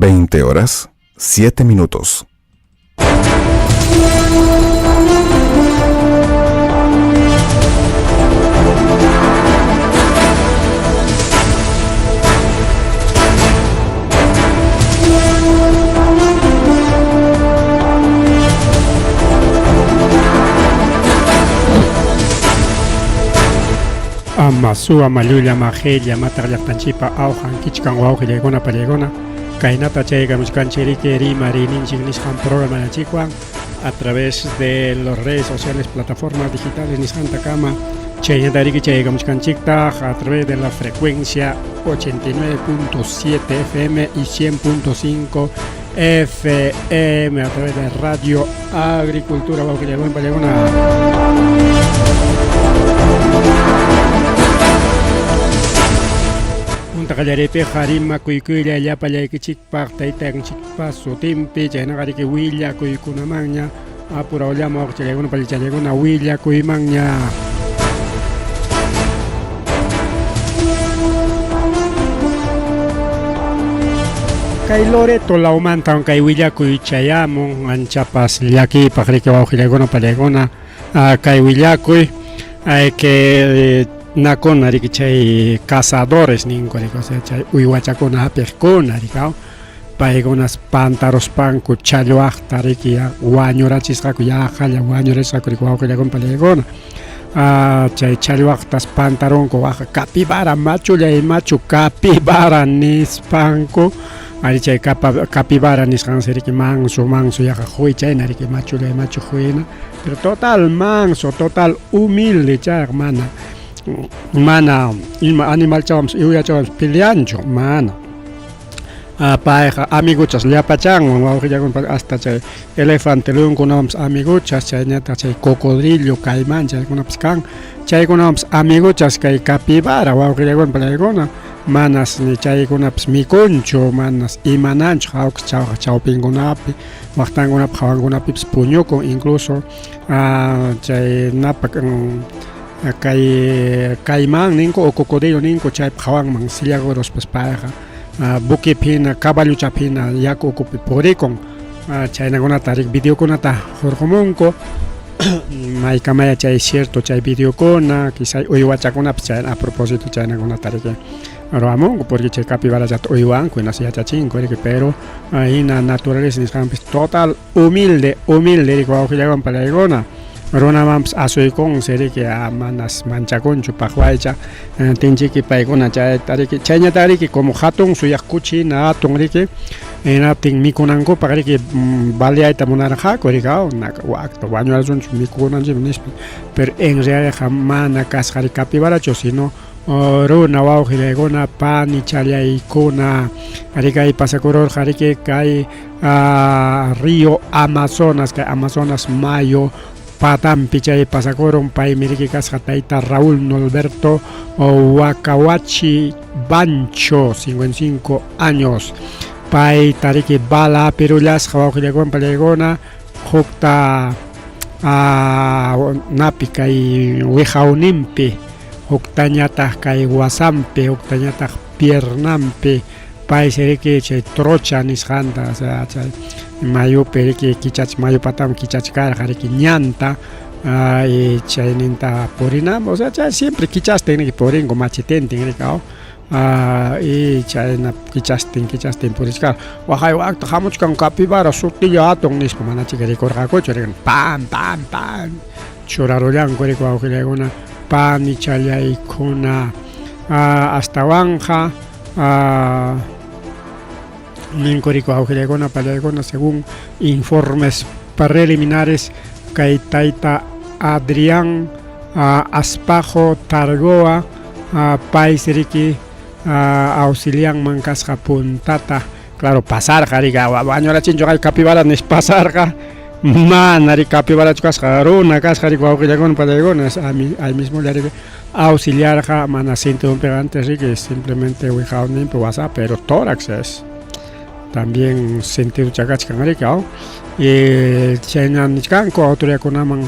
20 horas, 7 minutos. Ama suwa mallulla majella mataq llaqtanchikpa awqan kichkan wawqillaykuna pallaykuna kaynata chaykamuchkanchiriki rimariyninchik nisqan programanchikwan a través de los redes sociales plataformas digitales nisqantakama chaynatariki chaykamuchkanchiktaq a través de la frecuencia 89.7 FM y 100.5 FM a través de Radio Agricultura wawqillaykuna pallaykuna. Punta qallariypiqa rimakuykuylla llapallaykichikpaq taytanchikpa sutinpi chaynaqa riki willakuykunamanña apurawllama wawqichallaykuna pallachallaykuna willakuymanña. Kay Loreto lawmantan kay willakuy chayamun anchapas llakiypaq riki wawqillaykuna pallaykuna kay willakuy hay que nakuna riki chay cazadores ninku riki o sea chay uywachakuna hapiqkuna riki paykunas pantaruspanku challwaqta riki wañurachisqaku yaqalla wañurachisqaku riki wawqillaykuna pallaykuna chay challwaqtas pantarunku waqa capibara machullay machu capibara nispanku ari chay capibara nisqansi riki manso manso yaqa huy chayna riki machullay machu huyna pero total manso total humilde chayqa mana mana ima animalchawanpas uyachawanpas peleanchu mana payqa amiguchas llapachanwan wawqillakuna hasta chay elefante leonkunawanpas amiguchas chayñataq chay cocodrillo caimán chaykunapas kan chaykunawanpas amiguchas kay capibara wawqillakuna pallaykuna manas ni chaykunapas mikunchu manas imananchu hawka chawpinkunapi waqtankunapi hawankunapipas puñukun incluso chay napa kay caimán ninku o cocodrilo ninku chaypa hawanman sillakuruspas payqa buquepi hina caballochapi hina yaku ukupi purikun chaynakunata riki videokunata hurqumunku maykamaya chay cierto chay videokuna quizá uywachakunapas chay a propósito chaynakunata riki ruwamunku porque chay capibarallata uywanku hinaspa yachachinku riki pero hina naturaleza nisqanpis total humilde humilde riki wawqillaykuna pallaykuna runamanpas asuykunsi riki manas manchakunchu paqwaycha tinchiki paykuna chayta riki chayñata riki como hatun suyaq kuchi hina hatun riki hinaptin mikunankupaq riki baleayta munarqaku riki wakta wañurasunchik mikunanchikpaq nispa pero en realidadqa mana kasqa riki capibarachu sino runa wawqillaykuna panichallaykuna riki kay pasakururqa riki kay río Amazonas kay Amazonas mayo patampi chay pasakurun paymi riki kasqa tayta Raúl Nolberto Wakawachi Bancho 55 años payta riki bala pirullasqa wawqillaykuna pallaykuna hukta napi kay wiqawninpi huktañataq kay wasanpi huktañataq piernanpi paysi riki chay trocha nisqanta o sea chay mayupi riki kichach mayu pataman kichachkarqa riki ñanta y chayninta purinanpaq o sea chay siempre kichastin riki purinku machetentin riki y chayna kichastin kichastin purichkarqa waqay wakta hamuchkan capibara sutilla hatun nispa manachika rikurqakuchu riki pam pam pam churarullanku riki wawqillaykuna panichallaykuna astawanqa ninku riki wawqillaykuna pallaykuna según informes preliminares kay tayta Adrián Aspajo Targoa paysi riki auxilianman kasqa puntata claro pasarqa riki wañurachinchu kay capibara nispa pasarqa mana riki capibarachu kasqa runa kasqa riki wawqillaykuna pallaykuna ahí mismo riki auxiliarqa mana cinturonpiqa antes riki simplemente wiqawninpi wasa pero tórax es también sentidocha kachkan riki y chayna nichkanku autoridadkunaman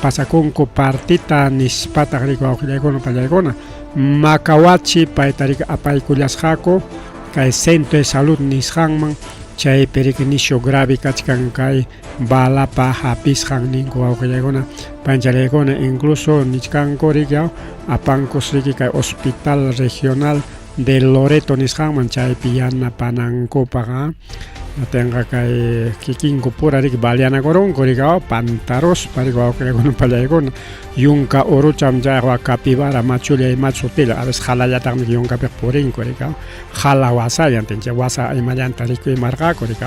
pasakunku partita nispataq riki wawqillaykuna pallaykuna Macahuachi payta riki apaykullasqaku kay centro de salud nisqanman, chaypi riki nishu grave kachkan kay balapa hapisqan ninku wawqillaykuna panchalaykuna, incluso nichkanku riki apankus riki kay hospital regional de Loreto nisqanman chaypi yanapanankupaq atinqa kay kikinku pura riki baleanakurunku riki pantaruspa riki wawqillaykuna pallaykuna yunka urucham chayqa capibara machulla imachu sutilla a veces halallataqmi yunkapiqa purinku riki hala wasayan chay wasa imallanta rikuymarqaku riki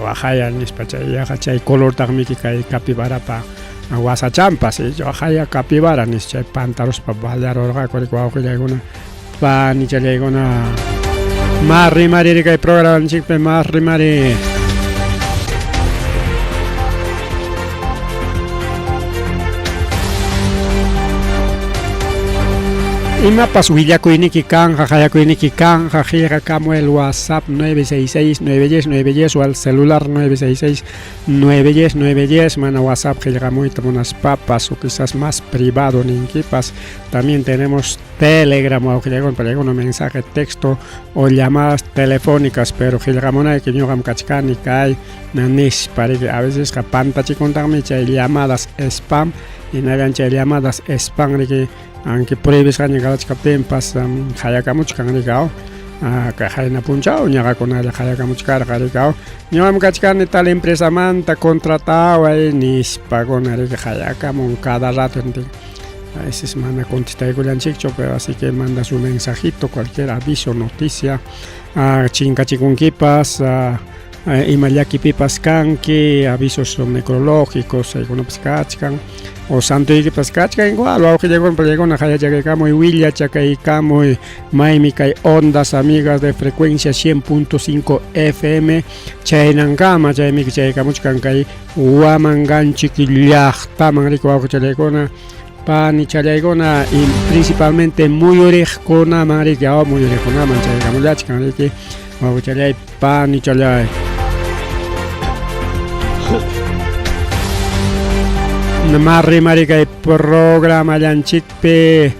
waqaya nispa chay yaqa chay colortaqmi kay capibarapa wasachampas waqaya capibara nispa chay pantaruspa balearurqaku riki wawqillaykuna panichallaykuna. Mas rimari kay programanchikpi mas rimari. Imapas willakuyniki kanja, hayakuyniki kanja, qillqakamuy el WhatsApp 966 910 910 o al celular 966 910 910, mana WhatsApp qillqamuyta munaspapas o quizás más privado ninkipas. También tenemos Telegram o qillqakun mensaje texto o llamadas telefónicas, pero qillqamunayki ñuqam kachkani kay nispa riki. A veces pantachikuntaqmi chay llamadas spam, hinallan chay llamadas spam riki aunque prohibisqaña kachkaptinpas hayakamuchkan riki kay hayna punchaw ñaqakunalla hayakamuchkarqa riki ñuqam kachkani tal empresamanta contrataway nispakuna riki hayakamun cada rato. A veces mana contestaykullanchikchu, pero así que manda su mensajito, cualquier aviso, noticia, chinkachikunkipas, ima llakipipas kanki, avisos necrológicos, chaykunapas kachkan, o santoykipas kachkan, igual, wawqillaykuna pallaykuna hayachakaykamuy, willachakaykamuy, maymi kay ondas amigas de frecuencia 100.5 FM, chaynankama, chaymi chaykamuchkan kay Huamanganchik llaqtaman riki wawqichallaykuna, panichallaykuna, y principalmente muyuriqkunaman riki, muyuriqkunaman chaykamullachkan riki, wawqichallay, panichallay. Mas rimari kay programallanchikpi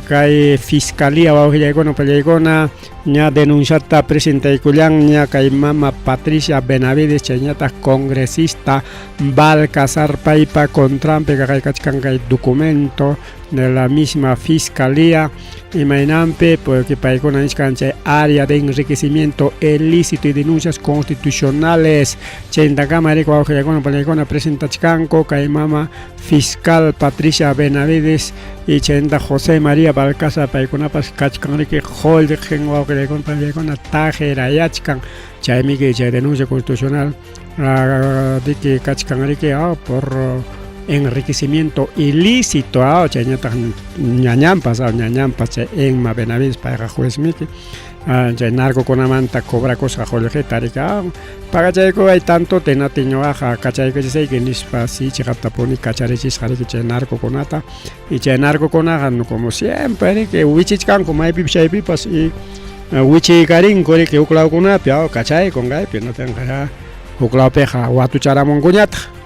kay fiscalía wawqillaykuna pallaykuna ña denunciata presentaykullanña kay mama Patricia Benavides chayñataq congresista Balcazar paypa contranpi kaqaykachkan kay documento de la misma fiscalía imaynanpi porque paykuna nichkan chay área de enriquecimiento ilícito y denuncias constitucionales chaytakama riki wawqillaykuna pallaykuna presentachkanku kay mama fiscal Patricia Benavides y chayta José María Balcazar paykunapas kachkan riki qullqin wawqillaykuna pallaykuna taqirayachkan chaymi chay denuncia constitucional riki kachkan riki por enriquecimiento ilícito chayñataq ñañanpas ñañanpas chay Emma Benavides payqa juezmiki chay narcokunamanta cobrakusqa qullqita riki pagachaykuway tanto tinati ñuqaqa kachaykuchisayki nispa si chiqaptapuni kacharichisqa riki chay narcokunata y chay narcokunaqa como siempre riki wichichkanku maypipas chaypipas y wichiykarinku riki huk lawkunapi kachaykun kaypi no tinqa huk lawpiqa watucharamunkuñataq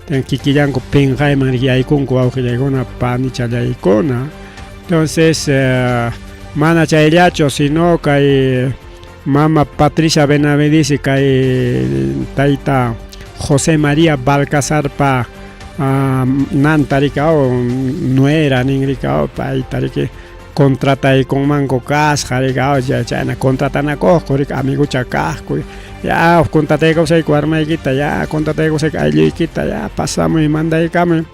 kikillanku pinqayman yaykunku wawqillaykuna panichallaykuna. Entonces mana chayllachu sino kay mama Patricia Benavides y kay tayta José María Balcazarpa nanta riki nuera nin riki payta riki contrataykunmanku kasqa riki chayna contratanakuqku riki amigucha kaqku ya contrataykusayku warmaykita ya contrataykusayku aylluykita ya pasamuy mandaykamuy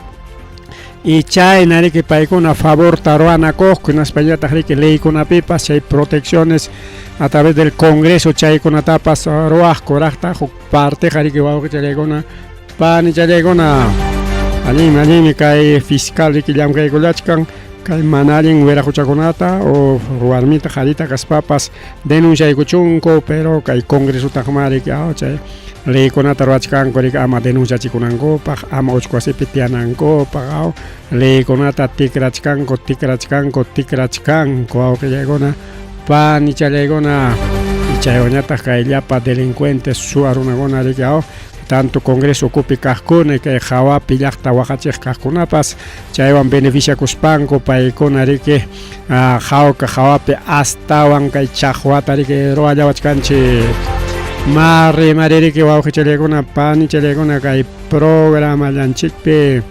y chayna riki paykuna favorta ruwanakuqku hinaspañataq riki leykunapipas chay protecciones a través del Congreso chaykunatapas ruwaqku raqtaq huk parteqa riki wawqichallaykuna panichallaykuna. Allinmi allinmi kay fiscal riki llamkaykullachkan kay mana allin wiraquchakunata o warmita qharita kaspapas denunciaykuchunku pero kay Congresotaqma riki chay leykunata ruwachkanku riki ama denunciachikunankupaq ama uchku wasipi tiyanankupaq leykunata tikrachkanku tikrachkanku tikrachkanku wawqillaykuna panichallaykuna. Chaywanñataq kay llapa delincuentes suwa runakuna riki Tanto Congreso ukupi kaqkuna kay hawapi llaqta waqachiq kaqkunapas chaywan beneficiakuspanku paykuna riki hawka hawapi astawan kay chaqwata riki ruwallawachkanchik. Mari mari riki wawqichallaykuna panichallaykuna kay programallanchikpi.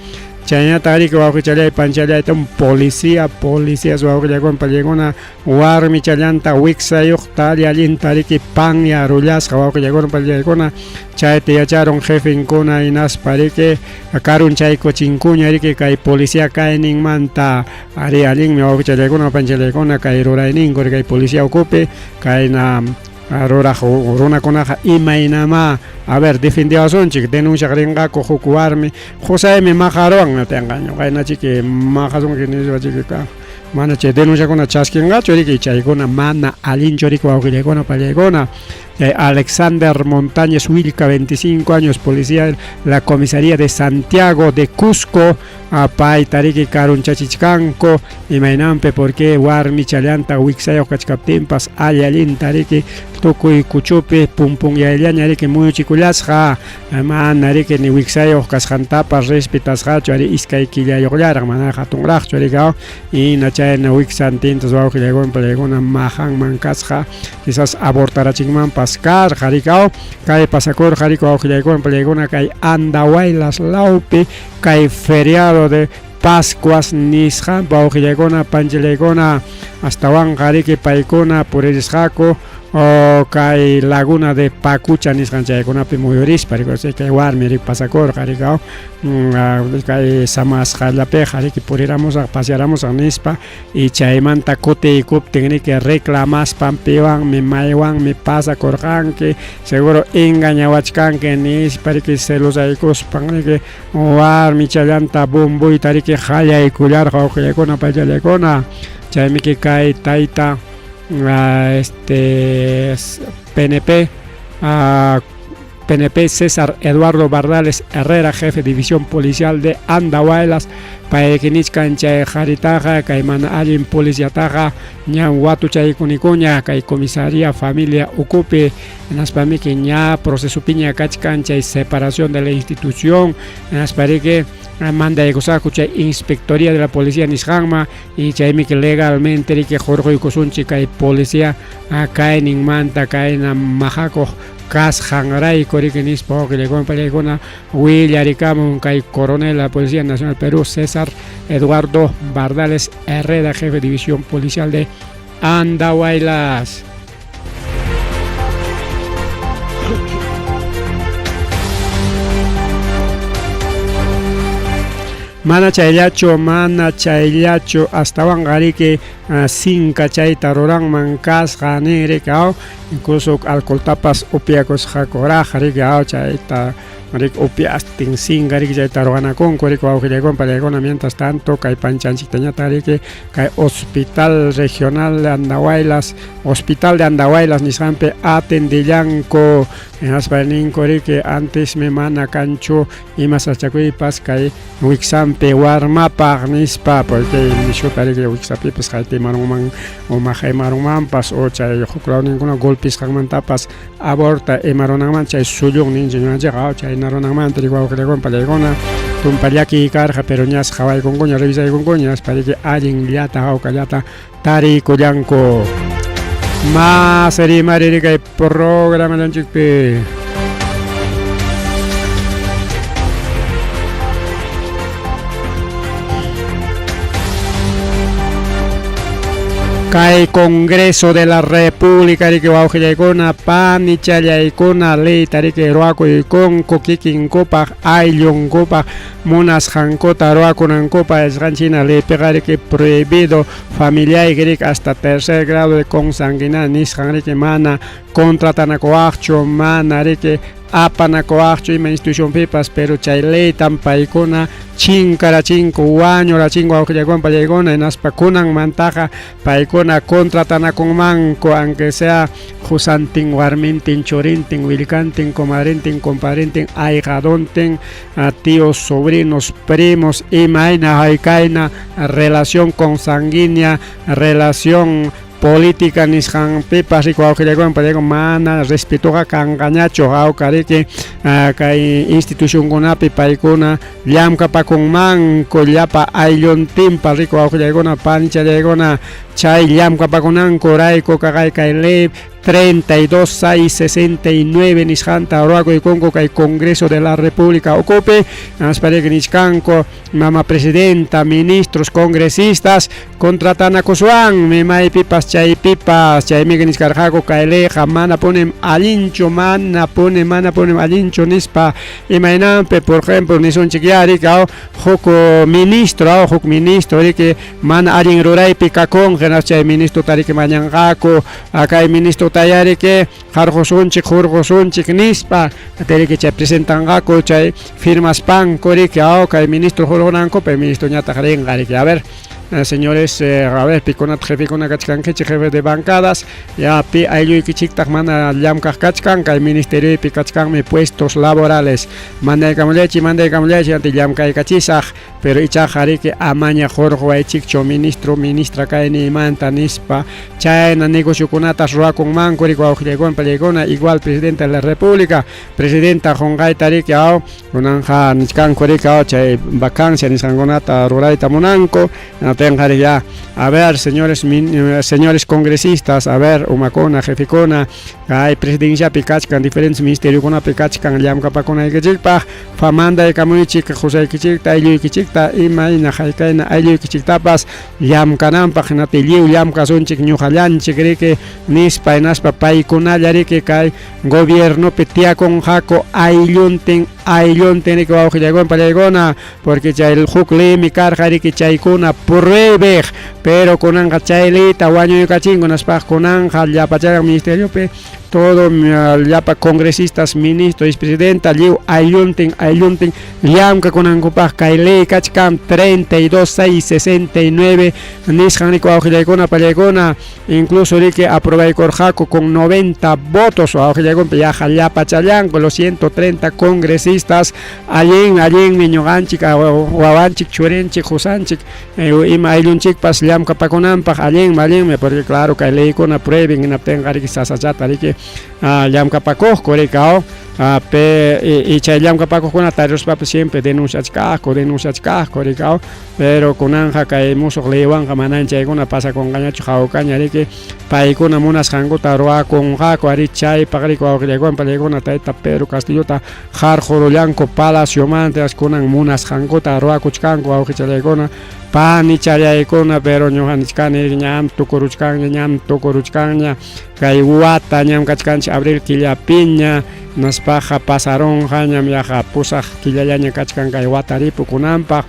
Chaynataq riki wawqichallay panchallayta policía policías wawqillaykuna pallaykuna warmichallanta wiksayuqta alli allinta riki panya rullasqa wawqillaykuna pallaykuna chayta yacharun jefenkuna hinaspa riki karunchaykuchinkuña riki kay policía kayninmanta ari allinmi wawqichallaykuna panchallaykuna kay rurayninku kay policía ukupi kayna ruraq runakunaqa imaynamá a ver defendiwasunchik denunciaq rinqaku huk warmi qusaymi maqaruwan tenqa ñuqaynachiki maqasunki nispa chiki mana chay denunciakuna chaskinqachu riki chaykuna mana allinchu riki wawqillaykuna pallaykuna. Chay Alexander Montañez Huillca, 25 años, policía de la comisaría de Santiago de Cusco, payta riki karunchachichkanku imaynanpi porque warmichallanta wiksayuq kachkaptinpas alli allinta riki tukuy kuchupi pumpunyayllaña riki muyuchikullasqa mana riki ni wiksayuq kasqantapas respetasqachu ari iskay killayuqllaraq mana hatunraqchu riki ina chayna wiksantintas wawqillaykuna pallaykuna majanman kasqa quizás abortarachinmanpas karqa riki kay pasakurqa riki wawqillaykuna pallaykuna kay Andahuaylas lawpi kay feriado de Pascuas nisqanpa wawqillaykuna panchillaykuna astawanqa riki paykuna puririsqaku kay laguna de Pacucha nisqan chaykunapi muyurispa riki kay warmi riki pasakurqa riki kay samasqallapiqa riki puriramusaq pasearamusaq nispa y chaymanta kutiykuptin riki reclamaspan piwanmi maywanmi pasakurqanki seguro engañawachkanki nispa riki celosaykuspan riki warmichallanta bombuyta riki qallaykullarqa wawqillaykuna pachallaykuna chaymiki kay tayta este PNP PNP César Eduardo Bardales Herrera, jefe de división policial de Andahuaylas, payqinichkan chay qharitaqa kay mana allin policiataqa ñan watuchaykunikuña kay comisaría familia ukupi hinaspamiki ña procesopiña kachkan chay separación de la institución hinaspa riki mandaykusaqku chay inspectoría de la policía nisqanma y chaymiki legalmente riki hurquykusunchik kay policía kayninmanta kayna maqakuq kasqanrayku riki nispa wawqillaykuna pallaykuna willarikamun kay coronel de la Policía Nacional Perú César Eduardo Bardales Herrera, jefe de división policial de Andahuaylas. Mana chayllachu, mana chayllachu, astawanqa riki sinka chayta ruranman kasqa nin riki incluso alcoholtapas upiakusqakuraq riki chayta riki upiastin sinka riki chayta ruwanakunku riki wawqillaykuna pallaykuna mientras tanto kay panchanchiktañataq riki kay Hospital Regional de Andahuaylas, Hospital de Andahuaylas nisqanpi atendillanku hinaspa ninku riki antesmi mana kanchu ima sasachakuypas kay wiksanpi warmapaq nispa porque nishuta riki wiksapipas qaytimarunman o maqaymarunmanpas o chay huk lawninkuna golpisqanmantapas aborta imarunanman chay sullun ninchik ñuqanchikqa chayna runanmanta riki wawqillaykuna pallaykuna tumpa llakiy karqa pero ñas qhawaykunkuña revisaykunkuña hinaspa riki allinllata hawkallata tariykullanku. Más rimari kay programallanchikpi. Kay Congreso de la República riki wawqillaykuna panichallaykuna leyta riki ruwakuykunku kikinkupaq ayllunkupaq munasqankuta ruwakunankupaq nisqanchina leypiqa riki prohibido familiayki riki hasta tercer grado de consanguinidad nisqan riki mana contratanakuwaqchu mana riki apanakuwaqchu ima institucionpipas pero chay leytam paykuna chinkarachinku wañurachinku wawqillaykuna pallaykuna hinaspa kunanmantaqa paykuna contratanakunmanku aunque sea qusantin warmintin churintin willkantin comadrintin compadrintin ahijadontin tíos sobrinos primos imayna haykayna relación consanguínea relación Política nisqanpipas riki wawqillaykuna pallaykuna mana respetoqa kanqañachu hawka riki kay institucionkunapi paykuna llamkapakunmanku llapa aylluntinpa riki wawqillaykuna panichallaykuna chay llamkapakunankurayku kaqay kay ley 32669 nisqanta ruwakuykunku kay Congreso de la República ukupi hinaspa riki nichkanku mama presidenta, ministros, congresistas contratanakuswanmi maypipas chaypipas chaymi nichkarqaku kay leyqa manapunim allinchu manapunim manapunim allinchu nispa imaynanpi por ejemplo nisunchik ya riki huk ministro huk ministro riki mana allin ruraypi kakunqa hinaspa chay ministrota riki mañanqaku kay ministrotayá riki qarqusunchik hurqusunchik nispa riki chay presentanqaku chay firmaspanku riki kay ministro hurqunankupi ministroñataq rinqa riki a ver señores a ver pikunataq jefekuna kachkankichik jefe de bancadas ya pi aylluykichiktaq mana llamkaq kachkan kay ministeriopi kachkanmi puestos laborales mandaykamullaychik mandaykamullaychik anti llamkaykachisaq pero ichaqa riki amaña hurquwaychikchu ministro ministra kayniymanta nispa chayna negociokunata ruwakunmanku riki wawqillaykuna pallaykuna igual presidente de la república presidenta qunqayta riki aw kunanqa nichkanku riki aw chay vacancia nisqankunata rurayta munanku hinaptinqa riki ya a ver señores señores congresistas a ver umakuna jefekuna kay presidenciapi kachkan diferentes ministeriokunapi kachkan llamkapakunaykichikpaq mandaykamuychik qusaykichikta aylluykichikta imayna haykayna aylluykichiktapas llamkananpaq hinapi lliw llamkasunchik ñuqallanchik riki nispa hinaspa paykunalla riki kay gobiernopi tiyakunqaku aylluntin aylluntin riki wawqillaykuna pallaykuna porque chay huk leymi karqa riki chaykuna prohibiq pero kunanqa chay leyta wañuykachinku hinaspa kunanqa llapachallan ministeriopi todo llapa congresistas, ministros, vicepresidenta lliw aylluntin aylluntin llamkakunankupaq kay ley kachkan 32669 nisqan riki wawqillaykuna pallaykuna incluso riki aprobaykurqaku con 90 votos wawqillaykuna yaqa llapachallanku los 130 congresistas allin allinmi ñuqanchik wawanchik churinchik qusanchik ima ayllunchikpas llamkapakunanpaq allinmi allinmi porque claro kay leykuna prohibin hinaptinqa riki sasachata riki llamkapakuqku riki aw pe y chay llamkapakuqkuna tariruspapas siempre denunciachkaqku denunciachkaqku riki aw pero kunanqa kay musuq leywanqa manan chaykuna pasakunqañachu hawkaña riki paykuna munasqankuta ruwakunqaku ari chaypaq riki wawqillaykuna pallaykuna tayta Pedro Castillota qarqurullanku palaciomanta kunan munasqankuta ruwakuchkanku wawqichallaykuna panichallaykuna pero ñuqa nichkani ñam tukuruchkanña ñam tukuruchkanña kay wata ñam kachkanchik abril killapiña hinaspaqa pasarunqa ñam yaqa pusaq killallaña kachkan kay wata ripukunanpaq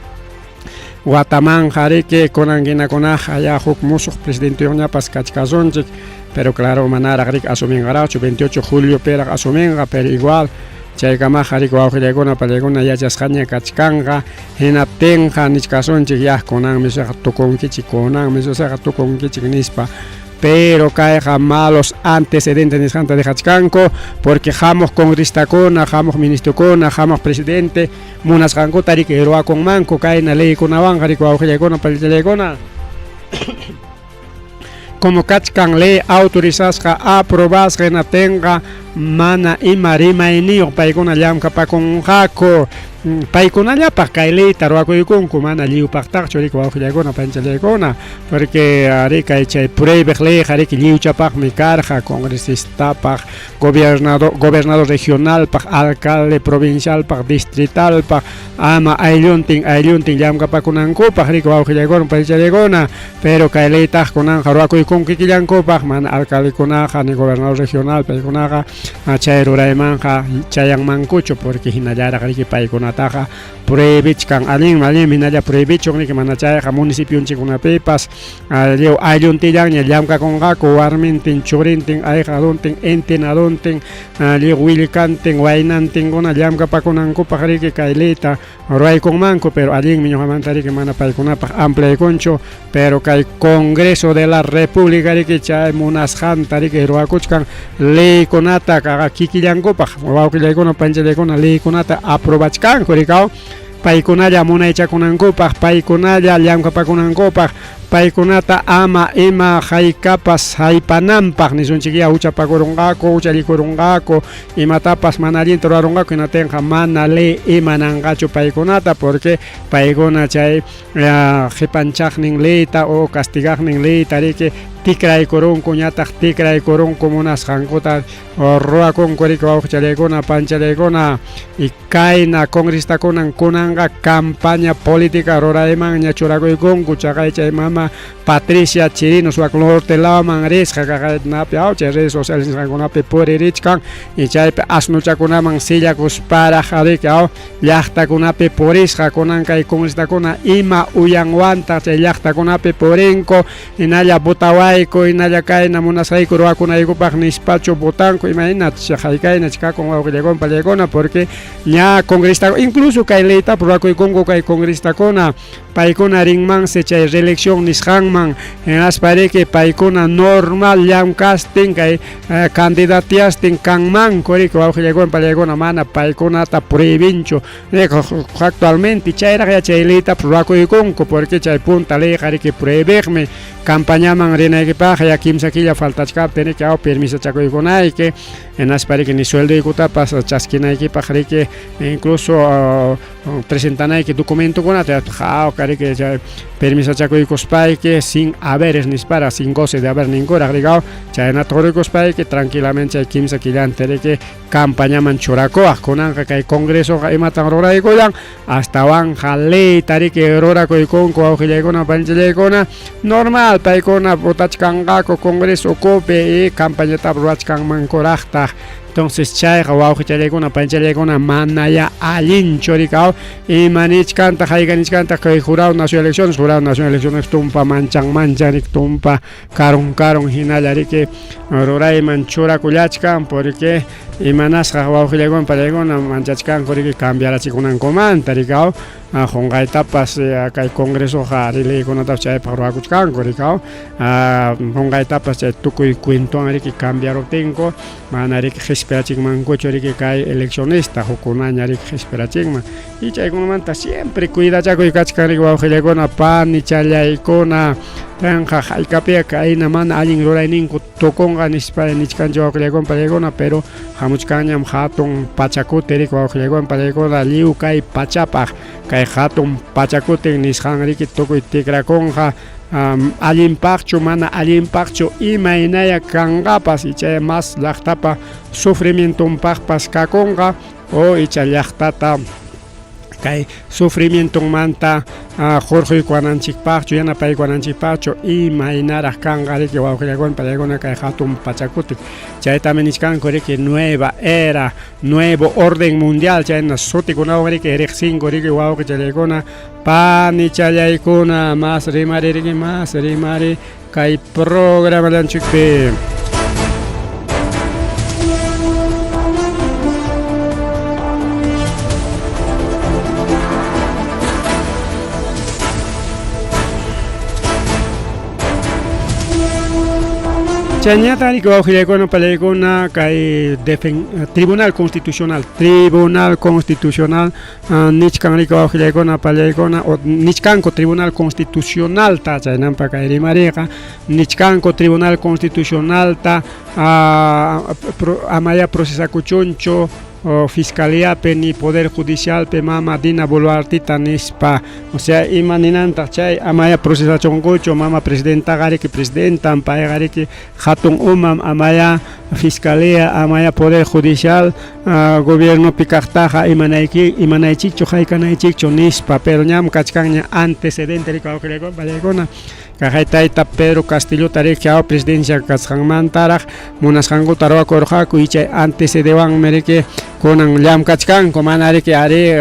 watamanqa riki kunan hinakunaqa ya huk musuq presidenteyuqñapas kachkasunchik pero claro manaraq riki asuminqaraqchu 28 juliopiraq asuminqa pero igual chaykamaqa riki wawqillaykuna pallaykuna yachasqaña kachkanqa hinaptinqa nichkasunchik ya kunanmi suqa tukunkichik kunanmi suqa tukunkichik nispa pero kayqa malos antecedentes nisqanta dejachkanku porque hamuq congresistakuna hamuq ministrokuna hamuq presidente munasqankuta riki ruwakunmanku kayna leykunawanqa riki wawqillaykuna pallachallaykuna como kachkan ley autorizasqa aprobasqa hinaptinqa mana ima rimayniyuq paykuna llamkapakunqaku paykunallapaq kay leyta ruwakuykunku mana lliwpaqtaqchu riki wawqillaykuna panchallaykuna porque ari kay chay prohibiq leyqa riki lliwchapaqmi karqa congresistapaq gobernador gobernador regionalpaq alcalde provincialpaq distritalpaq ama aylluntin aylluntin llamkapakunankupaq riki wawqillaykuna panchallaykuna pero kay leytaq kunanqa ruwakuykunku kikillankupaq mana alcaldekunaqa ni gobernador regional paykunaqa chay ruraymanqa chayanmankuchu porque hinallaraq riki paykunataqa prohibichkan allinmi allinmi hinalla prohibichun riki mana chayqa municipionchikkunapipas lliw aylluntillanña llamkakunqaku warmintin churintin ayqaduntin entenaduntin lliw willkantin waynantinkuna llamkapakunankupaq riki kay leyta ruwaykunmanku pero allinmi ñuqamanta riki mana paykunapaq ampliaykunchu pero kay Congreso de la República riki chay munasqanta riki ruwakuchkan leykunata kikillankupaq wawqillaykuna panchallaykuna leykunata aprobachkanku rikaw paykunalla munaychakunankupaq paykunalla llamkapakunankupaq Paykunata ama ima haykapas haypananpaq nisunchikyá huchapakurunqaku, huchallikurunqaku, imatapas mana allinta rurarunqaku, hinatinqa mana ley imananqachu paykunata, porque paykuna chay qipanchaqnin leyta o castigaqnin leyta riki tikraykurunku, ñataq tikraykurunku munasqankuta ruwakunku riki wawqichallaykuna, panchallaykuna. Y kayna congresistakunan kunanqa campaña política ruraymanña churakuykunku, chaqay chay mama Patricia Chirinos wak norte lawman risqa kaqaynapi aw chay redes sociales nisqankunapi puririchkan y chaypi asnuchakunaman sillakusparaq riki aw llaqtakunapi purisqa. Kunan kay congresistakuna ima uyanwantaq chay llaqtakunapi purinku, hinalla votawayku, hinalla kayna munasqayku ruwakunaykupaq nispachu votanku, imayna haykayna chikakun wawqillaykuna pallaykuna, porque ña congresista incluso kay leytapas ruwakuykunku kay congresistakuna, paykuna rinmansi chay reelección nisqanman, hinaspa riki paykuna normal llamkastin kay candidatiastin kanmanku riki wawqillaykuna pallaykuna, mana paykunata prohibinchu actualmente chayraq chay leytapas ruwakuykunku, porque chay punta leyqa riki prohibiqmi campañaman rinaykipaq ya 3 killa faltachkaptin riki aw permisochakuykunayki, hinaspa riki ni sueldoykutapas chaskinaykipaq riki incluso presentanayki documentokunata hawka riki chay permisochakuykuspayki sin haberes nispara sin goce de haber ninkuraq riki aw chaynata qurikuspayki tranquilamente chay 3 killanta riki campañaman churakuwaq. Kunanqa kay congresoqa imatan ruraykullan astawanqa leyta riki rurakuykunku wawqillaykuna panchillaykuna, normal paykuna votachkanqaku congreso ukupi y campañatapas ruwachkanmankuraqtaq. Entonces chayqa wawqichallaykuna panchallaykuna manaya allinchu riki aw ima nichkantaq hayka nichkantaq kay jurado nacional elecciones, jurado nacional elecciones tumpa manchan manchan riki tumpa karun karun hinalla riki rurayman churakullachkan, porque imanasqa wawqillaykuna pallaykuna manchachkanku riki cambiarachikunankumanta riki aw qunqaytapas kay congresoqa leykunatapas chaypaq ruwakuchkanku riki aw qunqaytapas chay tukuy cuentowan riki cambiaruptinku mana riki qispirachinmankuchu riki kay eleccionista hukkunaña riki qispirachinman. Y chaykunamanta siempre cuidachakuy kachkan riki wawqillaykuna panichallaykuna, tanqa haykapiya kayna mana allin rurayninku tukunqa nispa nichkanchik wawqillaykuna pallaykuna, pero hamuchkanñam hatun pachakuti riki wawqillaykuna pallaykuna, lliw kay pachapaq kay hatun pachakutin nisqan riki tukuy tikrakunqa allinpaqchu mana allinpaqchu imaynaya kanqapas, icha mas llaqtapa sufrimientonpaqpas kakunqa o icha llaqtata kay sufrimientonmanta hurquykuwananchikpaqchu yanapaykuwananchikpaqchu imaynaraq kanqa riki wawqillaykuna pallaykuna kay hatun pachakutin. Chaytami nichkanku riki nueva era, nuevo orden mundial, chayna sutikunawan riki riqsinku riki wawqichallaykuna panichallaykuna. Mas rimari riki, mas rimari kay programallanchikpi. Chaynata riki wawqillaykuna pallaykuna kay Tribunal Constitucional, Tribunal Constitucional nichkan riki wawqillaykuna pallaykuna, o nichkanku Tribunal Constitucionalta, chaynampa kay rimariqa nichkanku Tribunal Constitucionalta amaya procesakuchunchu fiscaliapi ni Poder Judicialpi mama Dina Boluartita nispa. O sea, ima ninantaq chay amaya procesachunkuchu mama presidentaqa riki presidentan payqa riki hatun umam amaya fiscalía amaya Poder Judicial gobiernopi kaqtaqa imanayki imanaychikchu haykanaychikchu nispa, pero ñam kachkanña antecedente riki wawqillaykuna pallaykuna. Kaqay tayta Pedro Castillota riki aw presidencia kasqanmantaraq munasqankuta ruwakurqaku y chay antecedewanmi riki kunan llamkachkanku, mana riki ari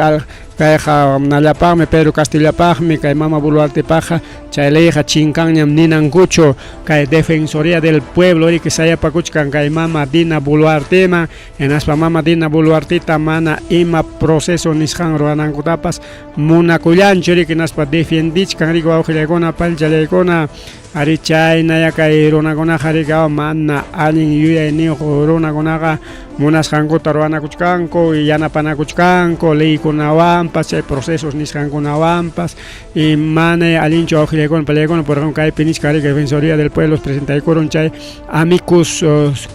kayqa nallapaqmi Pedro Castillapaqmi kay mama Boluartepaqqa chay leyqa chinkanñam ninankuchu. Kay Defensoría del Pueblo riki sayapakuchkan kay mama Dina Boluarteman, hinaspa mama Dina Boluarteta mana ima proceso nisqan ruwanankutapas munakullanchu riki, hinaspa defiendichkan riki wawqillaykuna pallchallaykuna. Ari chaynaya kay runakunaqa riki mana allin yuyayniyuq runakunaqa munasqankuta ruwanakuchkanku, yanapanakuchkanku leykunawanpas, chay procesos nisqankunawanpas y mana allinchu wawqillaykuna palaykuna. Por ejemplo, kaypi nichkan riki Defensoría del Pueblo presentaykurun chay amicus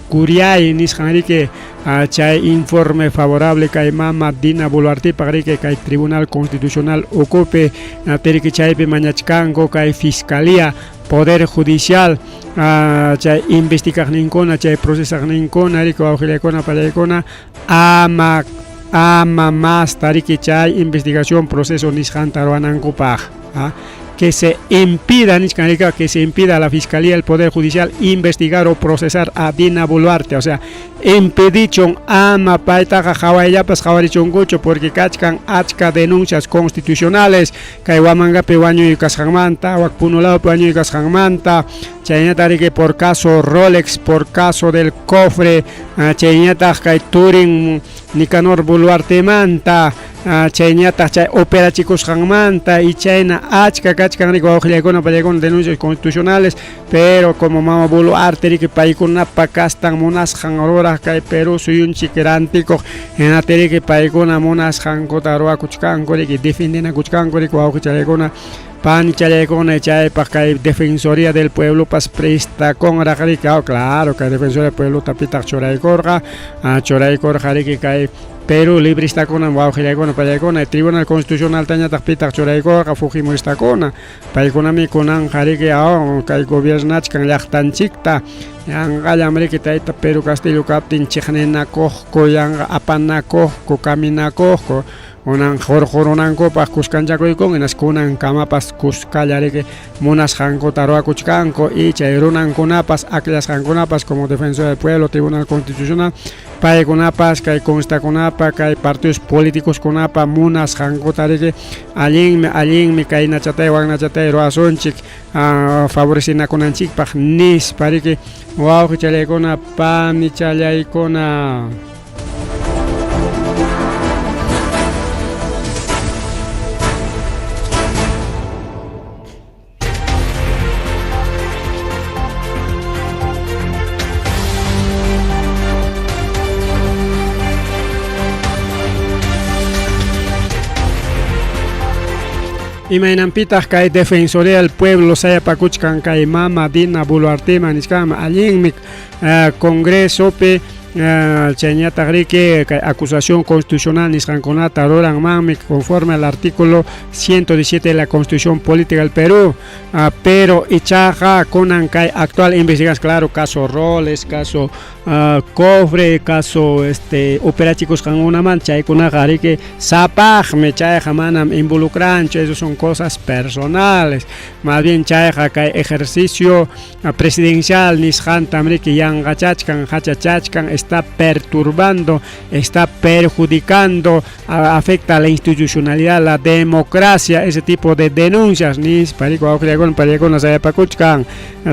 curiae nisqan riki chay informe favorable kay mama Dina Boluartepaq riki kay Tribunal Constitucional ukupi riki chaypi mañachkanku kay Fiscalía Poder Judicial chay investigaqninkuna chay procesaqninkuna riki wawqillaykuna palaykuna ama masta riki chay investigación proceso nisqanta ruwanankupaq, que se impida nichkan riki que se impida a la Fiscalía el Poder Judicial investigar o procesar a Dina Boluarte, o sea, impedichun ama paytaqa hawayllapas qhawarichunkuchu porque kachkan achka denuncias constitucionales kay Huamangapi wañuy kasqanmanta, wak Puno lawpi wañuy kasqanmanta, chaynataq riki por caso Rolex, por caso del cofre, chaynataq kay Turin Nicanor Boluartemanta, chaynataq chay operachikusqanmanta y chayna achka kachkan riki wawqillaykuna pallaykuna denuncias constitucionales, pero como mama Boluarte riki paykunapa kastan munasqan ruraq kay Perú suyunchik rantikuq hinata riki paykuna munasqankuta ruwakuchkanku riki defendinakuchkanku riki wawqichalaykuna panichalaykuna chaypaq kay Defensoría del Pueblopas prestakunraq riki, claro kay Defensoría del Pueblota pitaq churaykurqa, churaykurqa riki kay Perú libristakuna wawqillaykuna pallaykuna Tribunal Constitucional tañataq pitaq churaykurqa Fujimoristakuna paykunami kunanqa riki kay gobiernachkan llaqtanchikta yanqallam riki tayta Pedro Castillo kaptin chiqninakuqku yanqa apanakuqku kaminakuqku kunan hurqurunankupaq kuskanchakuykun hinas kunan kamapas kuskalla riki munasqankuta ruwakuchkanku y chay runankunapas akllasqankunapas como Defensor del Pueblo, Tribunal Constitucional paykunapas kay constakunapa kay partidos políticos kunapa munasqankuta riki allinmi allinmi kay nachatay waknachatay ruwasunchik favorecinakunanchikpaq nispa riki wawqichalaykuna panichalaykuna. Imaynanpitaq kay Defensoría del Pueblo sayapakuchkan kay mama Dina Boluarteman nisqanman allinmi Congresopi chayñataq riki kay acusación constitucional nisqankunata ruranmanmi conforme al artículo 117 de la Constitución Política del Perú, pero ichaqa kunan kay actual investigación, claro, caso Roles, caso cofre, caso operachikusqankunaman chaykunaqa riki sapaqmi chayqa manam involucranchu, eso son cosas personales, más bien chayqa kay ejercicio presidencial nisqantam riki yanqachachkan, hachachachkan, está perturbando, está perjudicando, afecta a la institucionalidad, la democracia, ese tipo de denuncias nispa riki wawqillaykuna pallaykuna sayapakuchkan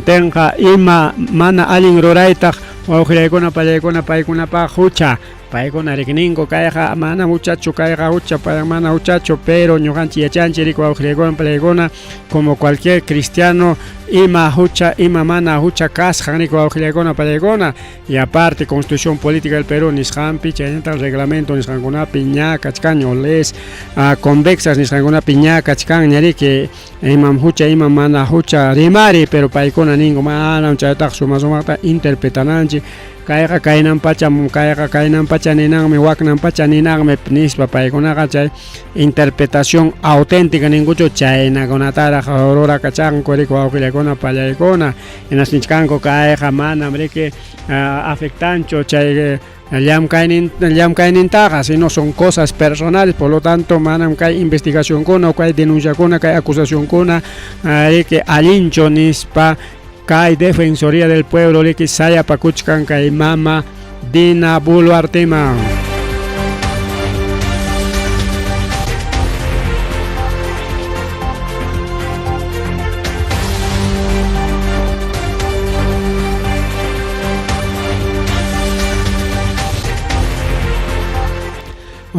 tenqa ima mana allin ruraytaq wawqillaykuna pallaykuna paykunapaq hucha paykuna riki ninku kayqa mana huchachu kayqa hucha mana huchachu pero ñuqanchik yachanchik riki wawqillaykuna pallaykuna como cualquier cristiano ima hucha ima mana hucha kasqan riki wawqillaykuna pallaykuna y aparte Constitución Política del Perú nisqanpi chaynataq reglamento nisqankunapi ña kachkanña leyes convexas nisqankunapi ña kachkanña riki imam hucha ima mana hucha rimari pero paykuna ninku manam chaytaqa suma sumaqta interpretananchik kayqa kaynan pacha kayqa kaynan pacha ninanmi waknan pacha ninanmi nispa paykunaqa chay interpretación auténtica ninkuchu chaynakunataraq rurakachanku riki wawqillaykuna pallaykuna hinas nichkanku kayqa manam riki afectanchu chay llamkaynintaqa sino son cosas personales, por lo tanto manam kay investigacionkuna kay denunciakuna kay acusacionkuna riki allinchu nispa kay Defensoría del Pueblo riki sayapakuchkan kay mama Dina Boluarteman.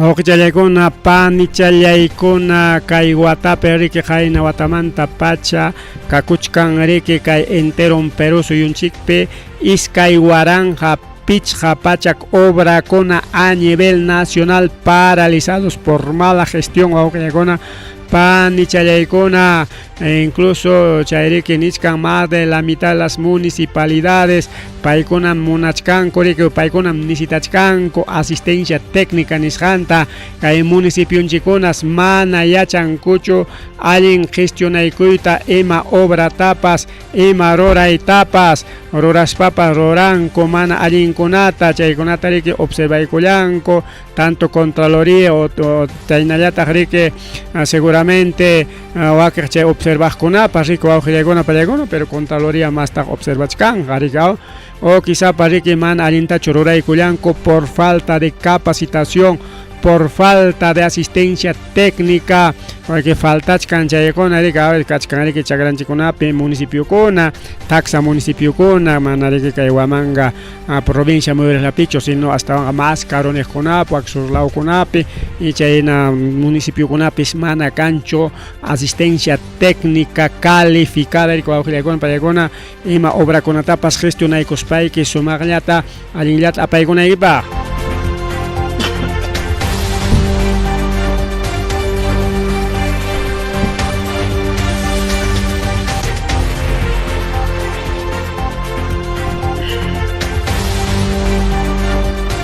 Wawqichallaykuna, panichallaykuna, kay watapi riki qayna watamanta pacha kakuchkan riki kay enteron Perú suyunchikpi 2500 obrakuna a nivel nacional paralizados por mala gestión, wawqillaykuna, panichallaykuna, e incluso chayriki nichkan más de la mitad de las municipalidades paykunam munachkanku riki paykunam necesitachkanku asistencia técnica nisqanta kay municipionchikunas mana yachankuchu allin gestionaykuyta ima obratapas ima ruraytapas ruraspapas ruranku mana allinkunata chaykunata riki observaykullanku tanto Contraloría o chaynallataq riki seguramente wakiq chay observaqkunapas riki wawqillaykuna pallaykuna pero Contraloría mastaq observachkanqa riki o quizá riki mana allintachu ruraykullanku por falta de capacitación, por falta de asistencia técnica, porque faltachkan chaykuna riki a ver kachkan riki chakranchikunapi municipiokuna, taksa municipiokuna, mana riki kay Huamanga provincia muyuriqllapichu, sino astawanqa mas karuniqkunapi wak sur lawkunapi y chayna municipiokunapis mana kanchu asistencia técnica calificada riki wawqillaykuna pallaykuna ima obrakunatapas gestionaykuspayki sumaqllata allinllata apaykunaykipaq.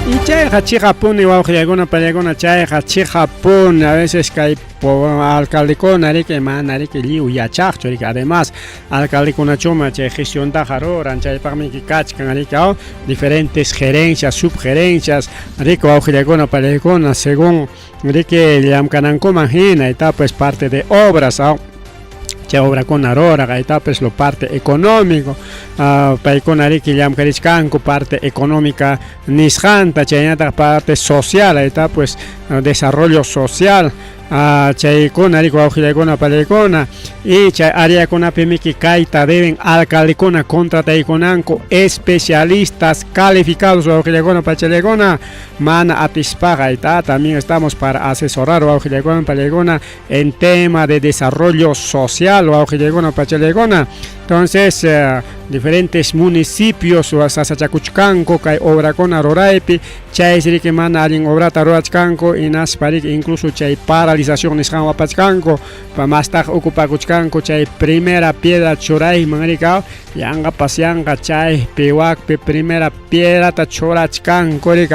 Y chayqa chiqapuni wawqillaykuna pallaykuna chayqa chiqapuni a veces kay alcaldekuna riki mana riki lliw yachaqchu riki además alcaldekunachuma chay gestiontaqa ruran chaypaqmi kachkan riki diferentes gerencias, subgerencias riki wawqillaykuna pallaykuna según riki llamkanankuman hina etapa es parte de obras chay obrakuna ruraq aytapas lo parte económico paykuna riki llamkarichkanku parte económica nisqanta chaynataq parte social ayta pues desarrollo social chaykuna riki wawqillaykuna pallaykuna y chay áreakunapimiki kayta deben alcaldekuna contrataykunanku especialistas calificados wawqillaykuna pachallaykuna mana atispaqa ayta también estamos para asesorar wawqillaykuna pallaykuna en tema de desarrollo social wawqillaykuna pachallaykuna. Entonces diferentes municipios sasachakuchkanku kay obrakuna ruraypi chaysi riki mana allin obrata rurachkanku hinaspa riki incluso chay paralización nisqanwan apachkanku mastaq ocupakuchkanku chay primera piedra churayman riki yanqapas yanqa chaypi wakpi primera piedrata churachkanku riki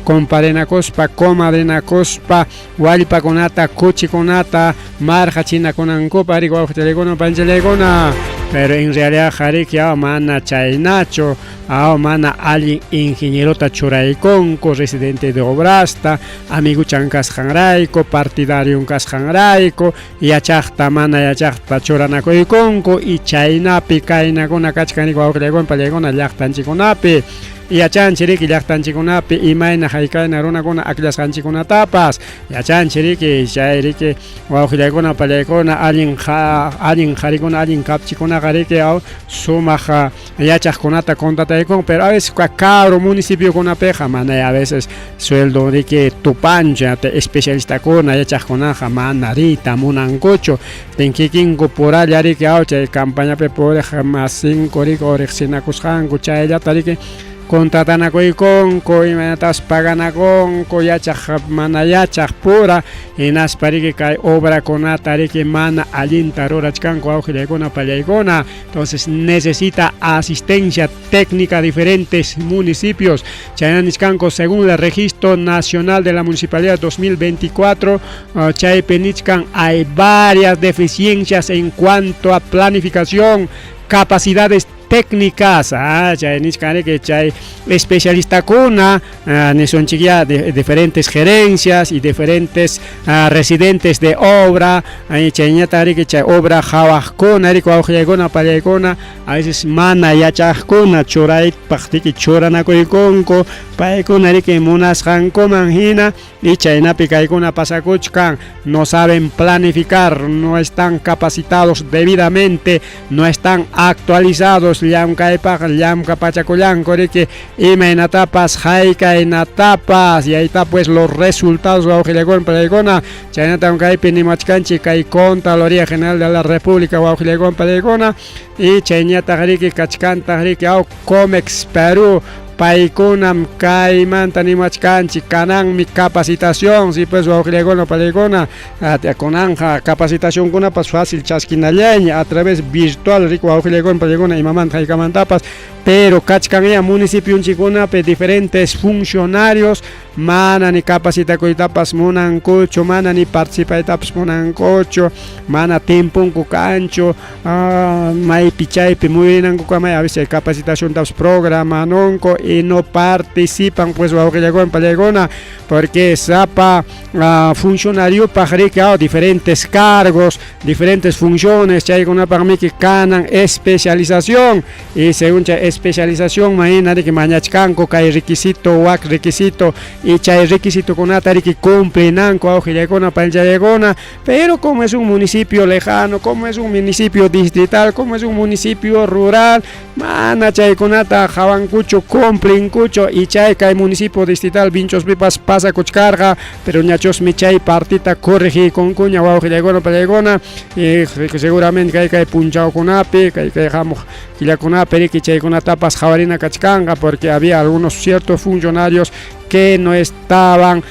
comparinakuspa comadrinakuspa wallpakunata kuchikunata marqachinakunankupaq riki wawqichallaykuna panchallaykuna pero en realidad riki mana chaynachu mana allin ingenierota churaykunku residente de obrasta amiguchan kasqanrayku partidarion kasqanrayku yachaqta mana yachaqta churanakuykunku y chaynapi kaynakuna kachkan riki wawqillaykuna pallaykuna llaqtanchikkunapi yachanchik riki llaqtanchikkunapi imayna haykayna runakuna akllasqanchikkunatapas yachanchik riki chay riki wawqillaykuna pallaykuna allin allin qarikuna allin kapchikunaqa riki sumaq yachaqkunata contrataykun pero a veces karu municipiokunapiqa mana a veces sueldo riki tupanchu especialistakuna yachaqkunaqa mana riyta munankuchu kinkinku puralla riki chay campañapi puriq masinku riki riqsinakusqanku chayllata riki contratanakuykunku imaynatas paganakunku yachaq mana yachaq pura hinaspa riki kay obrakunata riki mana allinta rurachkanku wawqillaykuna pallaykuna. Entonces necesita asistencia técnica diferentes municipios. Chayna nichkanku según el Registro Nacional de la Municipalidad 2024 chaypi nichkan hay varias deficiencias en cuanto a planificación, capacidades técnicas, chay nichkan que chay especialistakuna nisunchikya de diferentes gerencias y diferentes residentes de obra chayñata riki chay obra qhawaqkuna riki wawqillaykuna pallaykuna a veces mana yachaqkuna churaypaq riki churanakuykunku. Paykuna riki munasqankuman hina y chaynapi kaykuna pasakuchkan. No saben planificar, no están capacitados debidamente, no están actualizados. Llamkaypaq llamkapachakullanku riki imaynatapas haykaynatapas. Y ahí está pues los resultados, wawqillaykuna panaykuna. Chaynatam kaypi nimachkanchik kay Contraloría General de la República, wawqillaykuna panaykuna. Y chayñataq riki kachkantaq riki aw Comex Perú, paykunam kaymanta nimachkanchik kananmi capacitación. Si pues, wawqillaykuna panaykuna, kunanja capacitacionkunapas fácil chaskinallayña a través virtual riki, wawqillaykuna panaykuna, imamanta haykamantapas, pero kachkanya municipionchikunapi diferentes funcionarios mana ni capacitakuytapas munankuchu, mana ni participaytapas munankuchu, mana timpunku kanchu, maypi chaypi muyurinankukamay a veces capacitaciontapas programanunku y no participan pues, wawqillaykuna panaykuna, porque sapa funcionariopaq riki diferentes cargos, diferentes funciones, chaykunapaqmiki kanan especialización y según chay especialización mahina riki mañachkanku kay requisito, wak requisito, y chay requisitokunata riki cumplinanku, wawqillaykuna panichallaykuna. Pero como es un municipio lejano, como es un municipio distrital, como es un municipio rural, mana chaykunata hawankuchu, cumplinkuchu. Y chay kay municipio distrital Vinchospipas pasakuchkarqa, pero ñachusmi chay partita corregiykunkuña, wawqillaykuna panaykuna, y seguramente kay kay punchawkunapi, kay kay hamuq killakunapi riki chaykunatapas hawarina kachkanqa, porque había algunos ciertos funcionarios que no estaban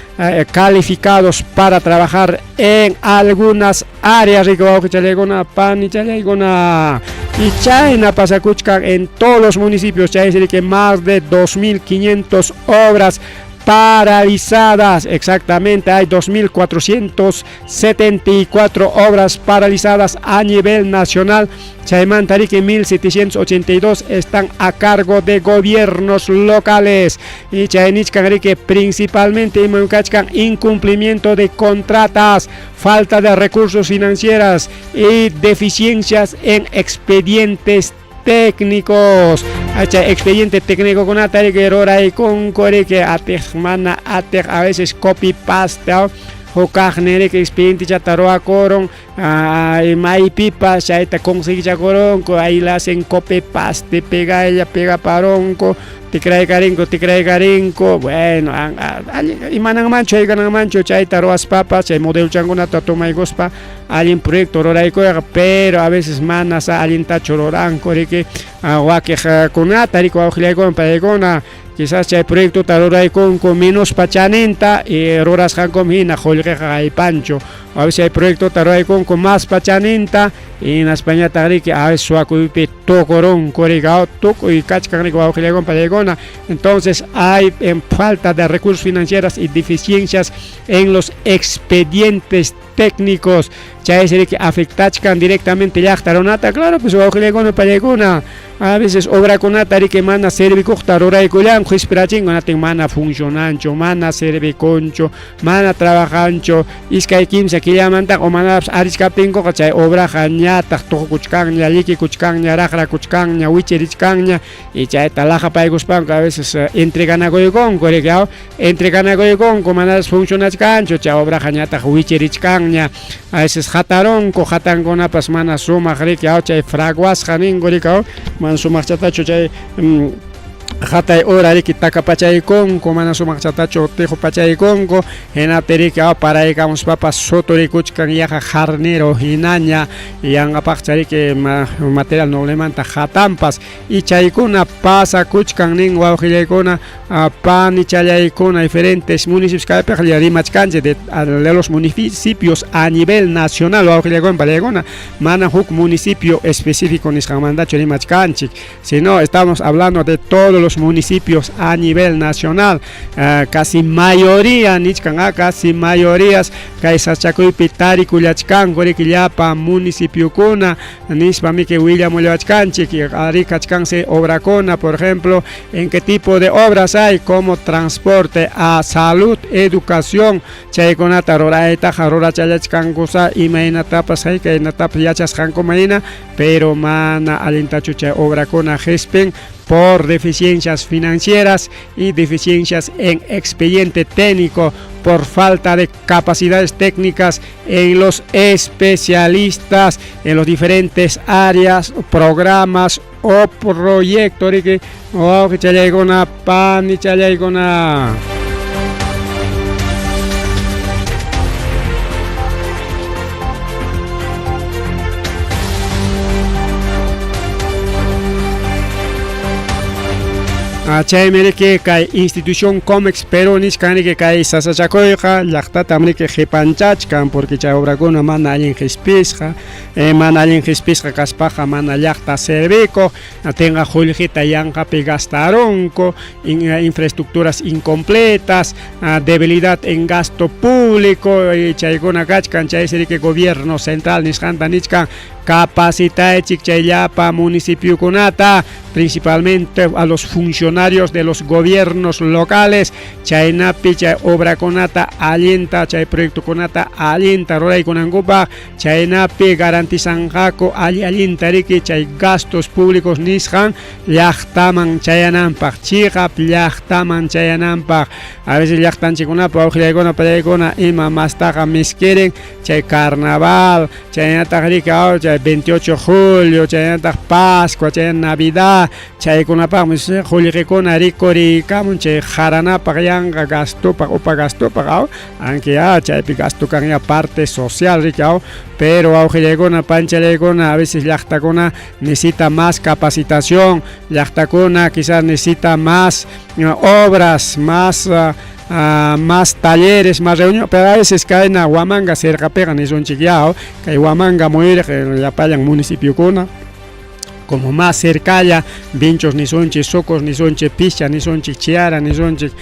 calificados para trabajar en algunas áreas, riki, wawqichallaykuna panichallaykuna. Y chayna pasakuchkan en todos los municipios. Chay que más de 2.500 obras paralizadas, exactamente hay 2.474 obras paralizadas a nivel nacional. Chaymanta riki 1.782 están a cargo de gobiernos locales. Y chay nichkan riki principalmente kachkan incumplimiento de contratas, falta de recursos financieras y deficiencias en expedientes técnicos. Hacha expediente técnico kunata riki ruraykunku riki atiq mana atiq, a veces copy paste, hukaqnin riki expedientechata ruwakurun, maypipas chayta conseguichakurunku, ahí le hacen copy paste, pegaylla pegaparunku, tikraykarinku tikraykarinku. Bueno, imananmanchu, haykananmanchu chayta ruwaspapas, chay modelochankunata tomaykuspa allin proyecto ruraykuyqa, pero a veces mana sa allintachu ruranku riki wakiqkunata riki, wawqillaykuna panaykuna. Quizás chay proyectota ruraykunku menospa chaninta y rurasqankuman hina qullqiqa haypanchu. A veces chay proyectota ruraykunku maspa chaninta, hinaspañataq riki a veces suwakuypi tukurunku riki, tukuy kachkan riki, wawqillaykuna panaykuna. Entonces hay en falta de recursos financieros y deficiencias en los expedientes técnicos. Chay riki afectachkan directamente llaqta runata, claro pues, wawqillaykuna panaykuna. A veces obrakunata riki mana servikuqta ruraykullanku, qispirachinku, natin mana funcionanchu, mana servikunchu, mana trabajanchu. Iskay kimsa killamantaqa o manapas arichkaptinkuqa chay obraqa ñataq tuqukuchkanña, llikikuchkanña, raqrakuchkanña, wichirichkanña, y chayta laqapaykuspanku a veces entreganakuykunku riki, entreganakuykunku, manapas funcionachkanchu, chay obraqa ñataq wichirichkanña. A veces hatarunku, hatankunapas mana sumaq riki, chay fraguasqa ninku riki, mana sumaqchatachu chay hatay hora riki takapachaykunku, mana sumaqchatachu tiqupachaykunku, hinapi riki paraykamuspapas suturikuchkan yaqa jarnero hinaña, yanqapaqcha riki material noblemanta hatanpas. Y chaykuna pasakuchkan nin, wawqillaykuna panichallaykuna, diferentes municipios. Kaypiqa rimachkanchik de los municipios a nivel nacional, wawqillaykuna panaykuna, mana huk municipio específico nisqanmantachu rimachkanchik, sino estamos hablando de todos los municipios a nivel nacional. Casi mayoría nichkan, casi mayorías kay sasachakuypi tarikullachkanku riki llapa municipiokuna nispa miki willamullachkanchik. Ari kachkansi obrakuna, por ejemplo, en qué tipo de obras hay, como transporte, a salud, educación, chaykunata ruraytaqa rurachallachkankusa imaynatapas haykaynatapas yachasqankuman hina, pero mana allintachu chay obrakuna qispin. Por deficiencias financieras y deficiencias en expediente técnico por falta de capacidades técnicas en los especialistas en los diferentes áreas, programas o proyectos. Wawqichallaykuna, panichallaykuna. Chaymi riki kay institución Comex Perú nisqan riki kay sasachakuyqa llaqtatam riki qipanchachkan porque chay obrakuna mana allin qispisqa, mana allin qispisqa kaspaqa mana llaqta servikuq, atinqa qullqita yanqapi gastarunku, infraestructuras incompletas, debilidad en gasto público, chaykuna kachkan, chaysi riki gobierno central nisqanta nichkan capacitaychik chay llapa municipiokunata, principalmente a los funcionarios de los gobiernos locales, chaynapi chay obrakunata allinta, chay proyectokunata allinta ruraykunankupaq, chaynapi garantizanqaku alli allinta riki chay gastos públicos nisqan llaqtaman chayananpaq, chiqap llaqtaman chayananpaq. A veces llaqtanchikkunapa wawqillaykuna pallaykuna ima mastaqa miskirin chay carnaval, chaynataq riki chay 28 de julio, chaynataq Pascua, chay Navidad, chaykunapaqmi qullqikuna rikuriykamun chay qaranapaq yanqa gastopaq upa gastopaq, aunque ya chaypi gasto kan ya parte social riki, pero wawqillaykuna panchallaykuna a veces llaqtakuna necesita más capacitación, llaqtakuna quizás necesita más obras, más talleres, más reuniones, pero a veces kayna Huamanga cercapiqa nisunchik ya, kay Huamanga muyuriq llapallan municipiokuna como más cercalla, Vinchos nisunchik, Socos nisunchik, Pischa nisunchik, Chiara nisunchik,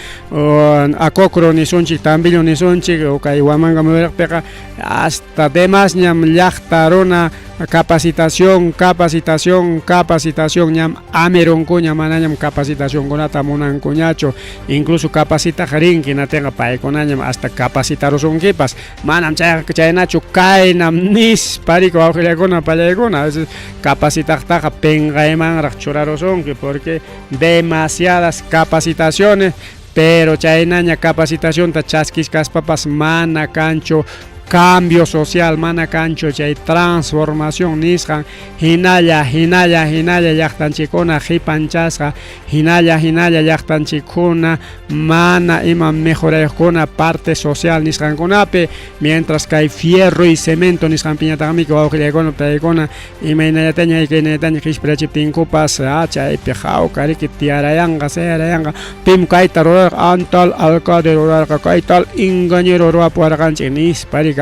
Acocro nisunchik, Tambillo nisunchik, o kay Huamanga muyuriqpiqa hasta demás ñam llaqta runa capacitación, capacitación, capacitación, ñam amirunkuña manañam capacitacionkunata munankuñachu, incluso capacitaq rinki natinqa paykunañam hasta capacitarusunkipas, manam chaynachu kaynam nispa riki wawqillakuna pallaykuna, a veces capacitaqtaqa pinqaymanraq churarusunki porque demasiadas capacitaciones, pero chaynaña capacitacionta chaskisqaspapas mana kanchu cambio social, mana kanchu chay transformación nisqan, hinalla, hinalla, hinalla llaqtanchikkuna qipanchasqa, hinalla, hinalla llaqtanchikkuna mana ima mejorayuqkuna parte social nisqankunapi, mientras kay fierro y cemento nisqanpiñataqmi wawqillaykuna paykuna imaynallataña kaynallataña qispirachiptinkupas chaypi hawka riki tiyarayanqa, sayarayanqa, pim kayta rurarqa, antal alcalde rurarqa, kaytal ingeniero ruwapuwarqanchik nispa riki,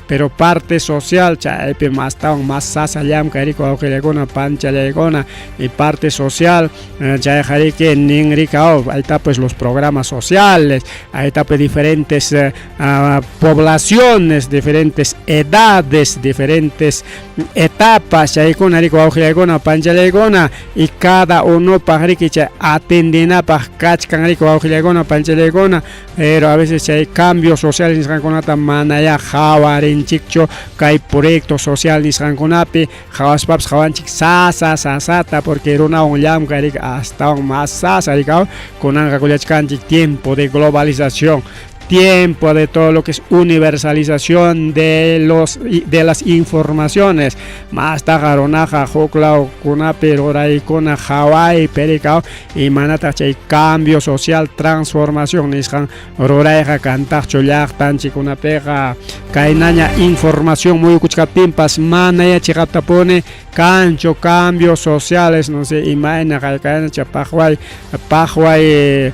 pero parte social chaypi mastawan mas sasa llamkay riki wawqillaykuna panchallaykuna y parte social chayqa riki nin riki ahí está pues los programas sociales, ahí está pues diferentes poblaciones, diferentes edades, diferentes etapas chaykuna riki wawqillaykuna panchallaykuna y cada unupaq riki chay atendinapaq kachkan riki wawqillaykuna panchallaykuna, pero a veces chay cambios sociales nisqankunata mana ya qawarinchikchu kay proyecto social nisqankunapi qhawaspapas qhawanchik sasa sasata porque runawan llamkay riki astawan mas sasa riki kunanqa kullachkanchik tiempo de globalización, tiempo de todo lo que es universalización de las informaciones, mastaqa runaqa huk lawkunapi ruraykuna qhawaypi riki y manataq chay cambio social, transformación nisqan rurayqa kantaqchu llaqtanchikkunapiqa kaynaña información muyukuchkaptinpas mana chiqaptapuni kanchu cambios sociales, no sé, imayna kayna chay paqway paqway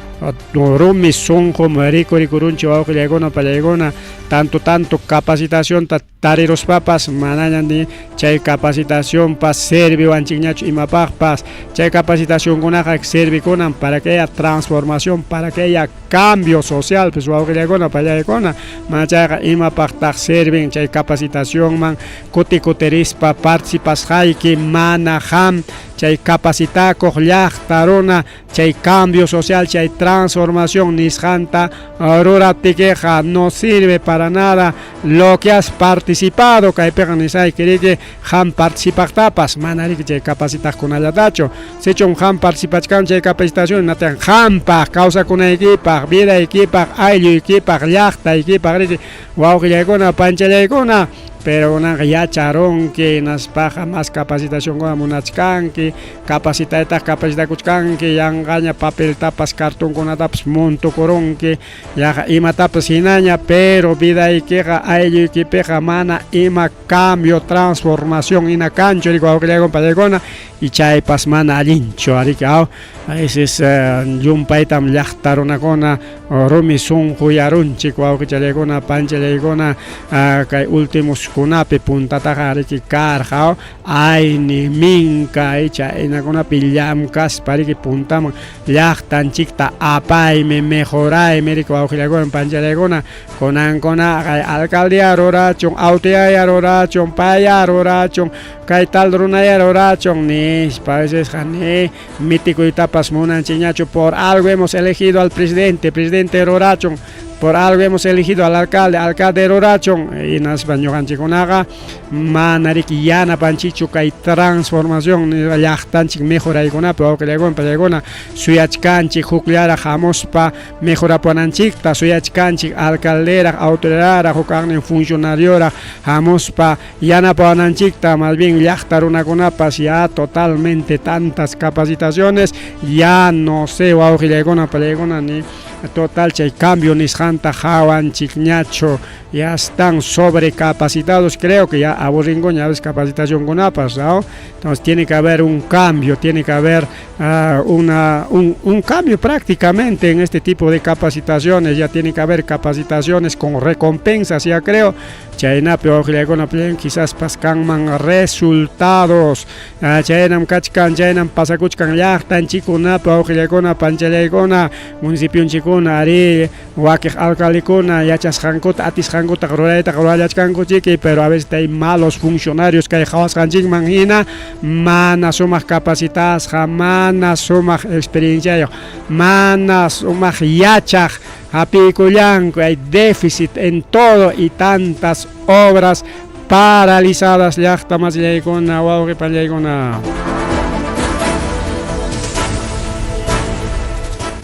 rumi sunqu rikurikurunchik wawqillaykuna pallaykuna tanto tanto capacitacionta tariruspapas manaña ni chay capacitacionpas serviwanchikñachu imapaqpas, chay capacitacionkunaqa servikunan para que haya transformación, para que haya cambio social, pues wawqillaykuna pallaykuna mana chayqa imapaqtaq sirven chay capacitacionman kuti kutirispa participasqayki mana qam chay capacitakuq llaqta runa chay cambio social, chay transformación nisqanta ruraptikiqa no sirve para nada lo que has participado. participado kaypiqa nisayki riki qam participaqtapas mana riki chay capacitaqkunallatachu sichum qam participachkan chay capacitación hinataq qampaq kawsakunaykipaq vidaykipaq aylluykipaq llaqtaykipaq riki wawqillaykuna panchallaykuna pero kunanqa yacharunki hinaspaqa más capacitacionkuna munachkanki capacitaytaq capacitakuchkanki yanqaña papeltapas cartonkunatapas montukurunki yaqa imatapas hinaña pero vidaykiqa aylluykipiqa mana ima cambio transformación hina kanchu riki wawqillaykuna pallaykuna y chaypas mana allinchu ariki aw a veces llumpaytam llaqta runakuna rumi sunquyarunchik wawqichallaykuna panchallaykuna kay ultimoskunapi puntataqa riki karqa ayni minka icha chaynakunapi llamkaspa riki puntaman llaqtanchikta apaymi mejoraymi riki wawqillaykuna panchallaykuna kunankunaqa alcaldía rurachun autoridad rurachun paya rurachun kay tal runaya rurachun nispa a veces ni mitikuytapas munanchikñachu por algo hemos elegido al presidente presidente rurachun por algo hemos elegido al alcalde alcalde rurachun hinaspa ñuqanchikkunaqa mana riki yanapanchikchu kay transformación llaqtanchik mejoraykunapi wawqillaykuna pallaykuna suyachkanchik hukllaraq hamuspa mejorapuwananchikta suyachkanchik alcalderaq autoridaraq hukaqnin funcionarioraq hamuspa yanapawananchikta más bien llaqta runakunapas ya totalmente tantas capacitaciones ya no sé wawqillaykuna pallaykuna ni total chay cambio nisqanta hawanchikñachu ya están sobrecapacitados creo que ya aburrinkuña a veces capacitacionkunapas ¿no? Entonces tiene que haber un cambio tiene que haber un cambio prácticamente en este tipo de capacitaciones ya tiene que haber capacitaciones con recompensas ya creo chaynapi wawqillaykuna quizás pas kanman resultados chaynam kachkan chaynam pasakuchkan llaqtanchikkunapi wawqillaykuna panchallaykuna municipionchikkuna ari wakiq alcaldekuna yachasqankuta atisqankuta ruraytaqa rurallachkankuchiki pero a veces hay malos funcionarios kay qhawasqanchikman hina mana sumaq capacitasqa mana sumaq experienciayuq mana sumaq yachaq hapiykullanku hay déficit en todo y tantas obras paralizadas llaqta masillaykuna wawqi pallaykuna.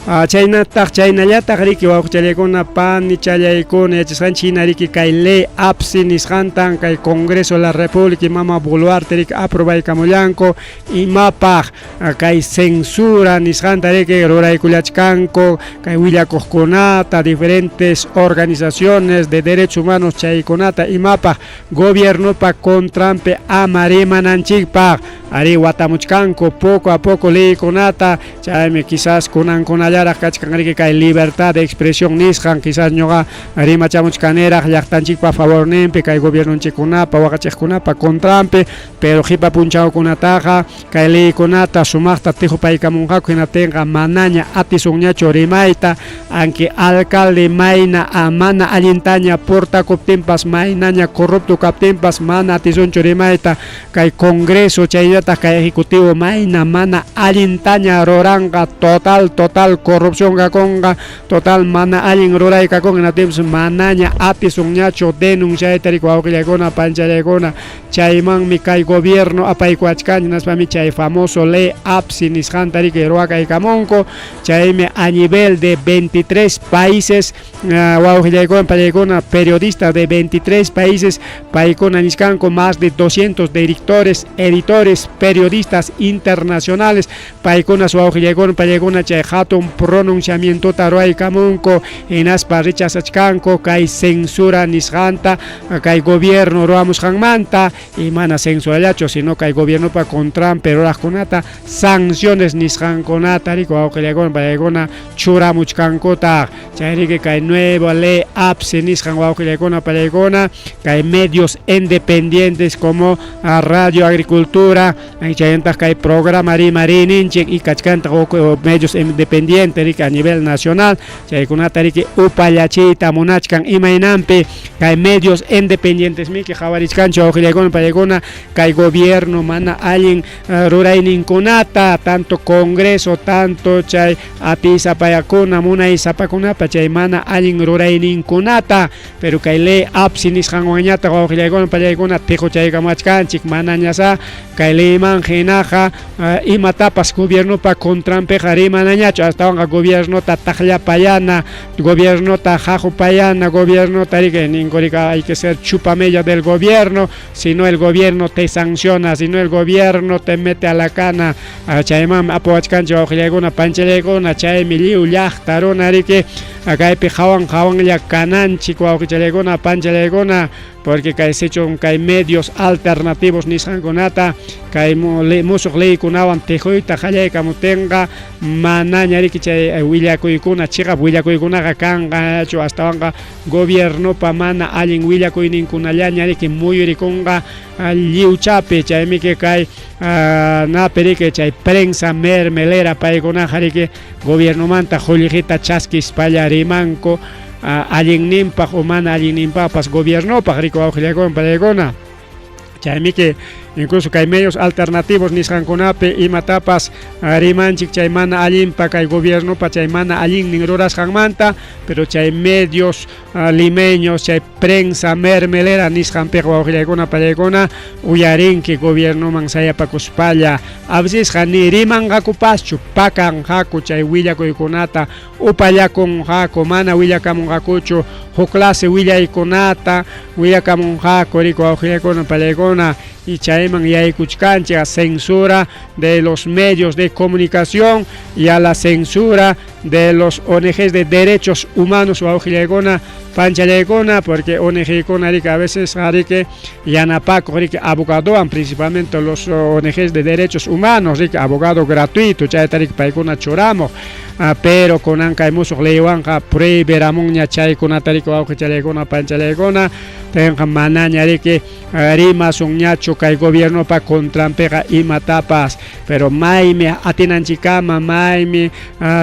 Chaynataq chaynallataq riki wawqichallaykuna panichallaykuna yachasqanchik hina riki kay ley APSI nisqantan kay Congreso de la República y Mama Boluarte riki aprobaykamullanku imapaq kay censura nisqanta riki ruraykullachkanku kay willakuqkunata diferentes organizaciones de derechos humanos chaykunata imapaq gobiernopa contranpi ama rimananchikpaq ari watamuchkanku poco a poco leykunata chaymi quizás kunankunallaraq kachkan riki kay libertad de expresión nisqan quizás ñuqa rimachamuchkaniraq llaqtanchikpa favorninpi kay gobiernonchikkunapa waqachiqkunapa contranpi pero qipa punchawkunataqa kay leykunata sumaqta tijupaykamunqaku hinaptinqa manaña atisunñachu rimayta aunque alcalde mayna mana allintaña portakuptinpas maynaña corrupto kaptinpas mana atisunchu rimayta kay congreso chaynataq kay ejecutivo mayna mana allintaña ruranqa total total corrupción kakunqa total mana allin ruray kakunqa hinaptinpas manaña atisunñachu denunciayta riki wawqillaykuna panchallaykuna chaymanmi kay gobierno apaykuwachkan hinaspami chay famoso ley APSI nisqanta riki ruwakaykamunku chaymi a nivel de 23 países wawqillaykuna pallaykuna periodistas de 23 países paykuna nichkanku más de 200 directores editores periodistas internacionales paykuna wawqillaykuna pallaykuna chay hatun pronunciamientota ruwaykamunku hinaspa rechazachkanku kay censura nisqanta kay gobierno ruwamusqanmanta y mana censurallachu sino kay gobiernopa contranpi ruraqkunata sanciones nisqankunata riki wawqillaykuna pallaykuna churamuchkankutaq chayriki kay nueva ley APSI nisqan wawqillaykuna pallaykuna kay medios independientes como Radio Agricultura Chaymantaq kay programa rimariyninchik y kachkantaq huk medios independiente riki a nivel nacional chaykunata riki upallachiyta munachkan imaynanpi kay medios independientesmiki qhawarichkanchik wawqillaykuna paykuna kay gobierno mana allin rurayninkunata tanto congreso tanto chay atiysapayakuna munaysapakunapa chay mana allin rurayninkunata pero kay ley APSI nisqanwanñataq wawqillaykuna pallaykuna tiquchaykamachkanchik manañasá kay leyman hinaqa imatapas gobiernopa contranpiqa rimanañachu astawanqa gobiernota taqllapayana gobiernota haqupayana gobiernota riki ninku riki hay que ser chupamella del gobierno si no el gobierno te sanciona si no el gobierno te mete a la cana chaymanmi apuwachkanchik wawqillaykuna panchallaykuna chaymi lliw llaqta runa riki kaypi qawan qawanlla kananchik wawqichallaykuna panchallaykuna porque kay sichum kay medios alternativos nisqankunata kay musuq leykunawan tiquyta qallaykamutinqa manaña riki chay willakuykuna chiqap willakuykunaqa kanqachu astawanqa gobiernopa mana allin willakuyninkunallaña riki muyurikunqa lliwchapi chaymiki kay napi riki chay prensa mermelera paykunaqa riki gobiernomanta qullqita chaskispalla rimanku allinninpaq o mana allinninpaqpas gobiernopaq riki wawqillaykuna pallaykuna chaymiki incluso kay medios alternativos nisqankunapi imatapas rimanchik chay mana allinpa kay gobiernopa chay mana allinnin rurasqanmanta pero chay medios limeños chay prensa mermelera nisqanpiqa wawqillaykuna pallaykuna uyarinki gobiernoman sayapakuspalla a vecesqa ni rimanqakupaschu pakanqaku chay willakuykunata upallakunqaku mana willakamunqakuchu huk clase willaykunata willakamunqaku riki wawqillaykuna pallaykuna y chayman yaykuchkanchik a censura de los medios de comunicación y a la censura de los ONGs de derechos humanos wawqillaykuna panchallaykuna porque ONG-kuna riki a veces riki yanapakuq riki abogadowan principalmente los ONGs de derechos humanos riki abogado gratuito chayta riki paykuna churamuq pero kunan kay musuq leywanqa prohibiramunña chaykunata riki wawqichallaykuna panchallaykuna tenqa manaña riki rimasunñachu kay gobiernopa contranpiqa imatapas pero maymi atinanchikkama maymi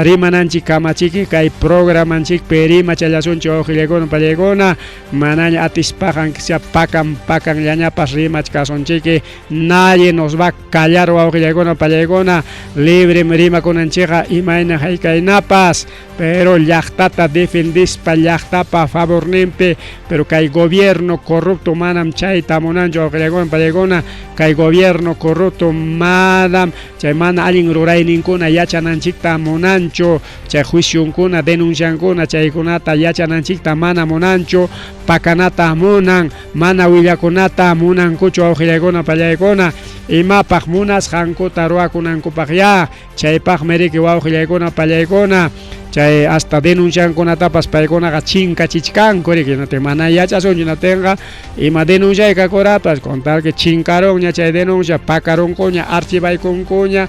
rimananchikkamachiki kay programanchikpi rimachallasunchik wawqillaykuna pallaykuna manaña atispaqa aunque sea pakan pakanllañapas rimachkasunchiki nadie nos va a callar wawqillaykuna pallaykuna librem rimakunanchikqa imayna haykaynapas pero llaqtata defendispa llaqtapa favorninpi pero kay gobierno corrupto manam chayta munanchu wawqillaykuna pallaykuna kay gobierno corrupto manam chay mana allin rurayninkuna yachananchikta munanchu chay juicionkuna denunciankuna chaykunata yachananchikta mana munanchu pakanata munan mana willakunata munankuchu wawqillaykuna pallaykuna imapaq munasqankuta ruwakunankupaq ya chaypaqmi riki wawqillaykuna pallaykuna chay hasta denunciankunatapas paykunaqa chinkachichkanku riki mana yachasunchu natinqa ima denunciay kakurapas con tal que chinkarunña chay denuncia pakarunkuña archivaykunkuña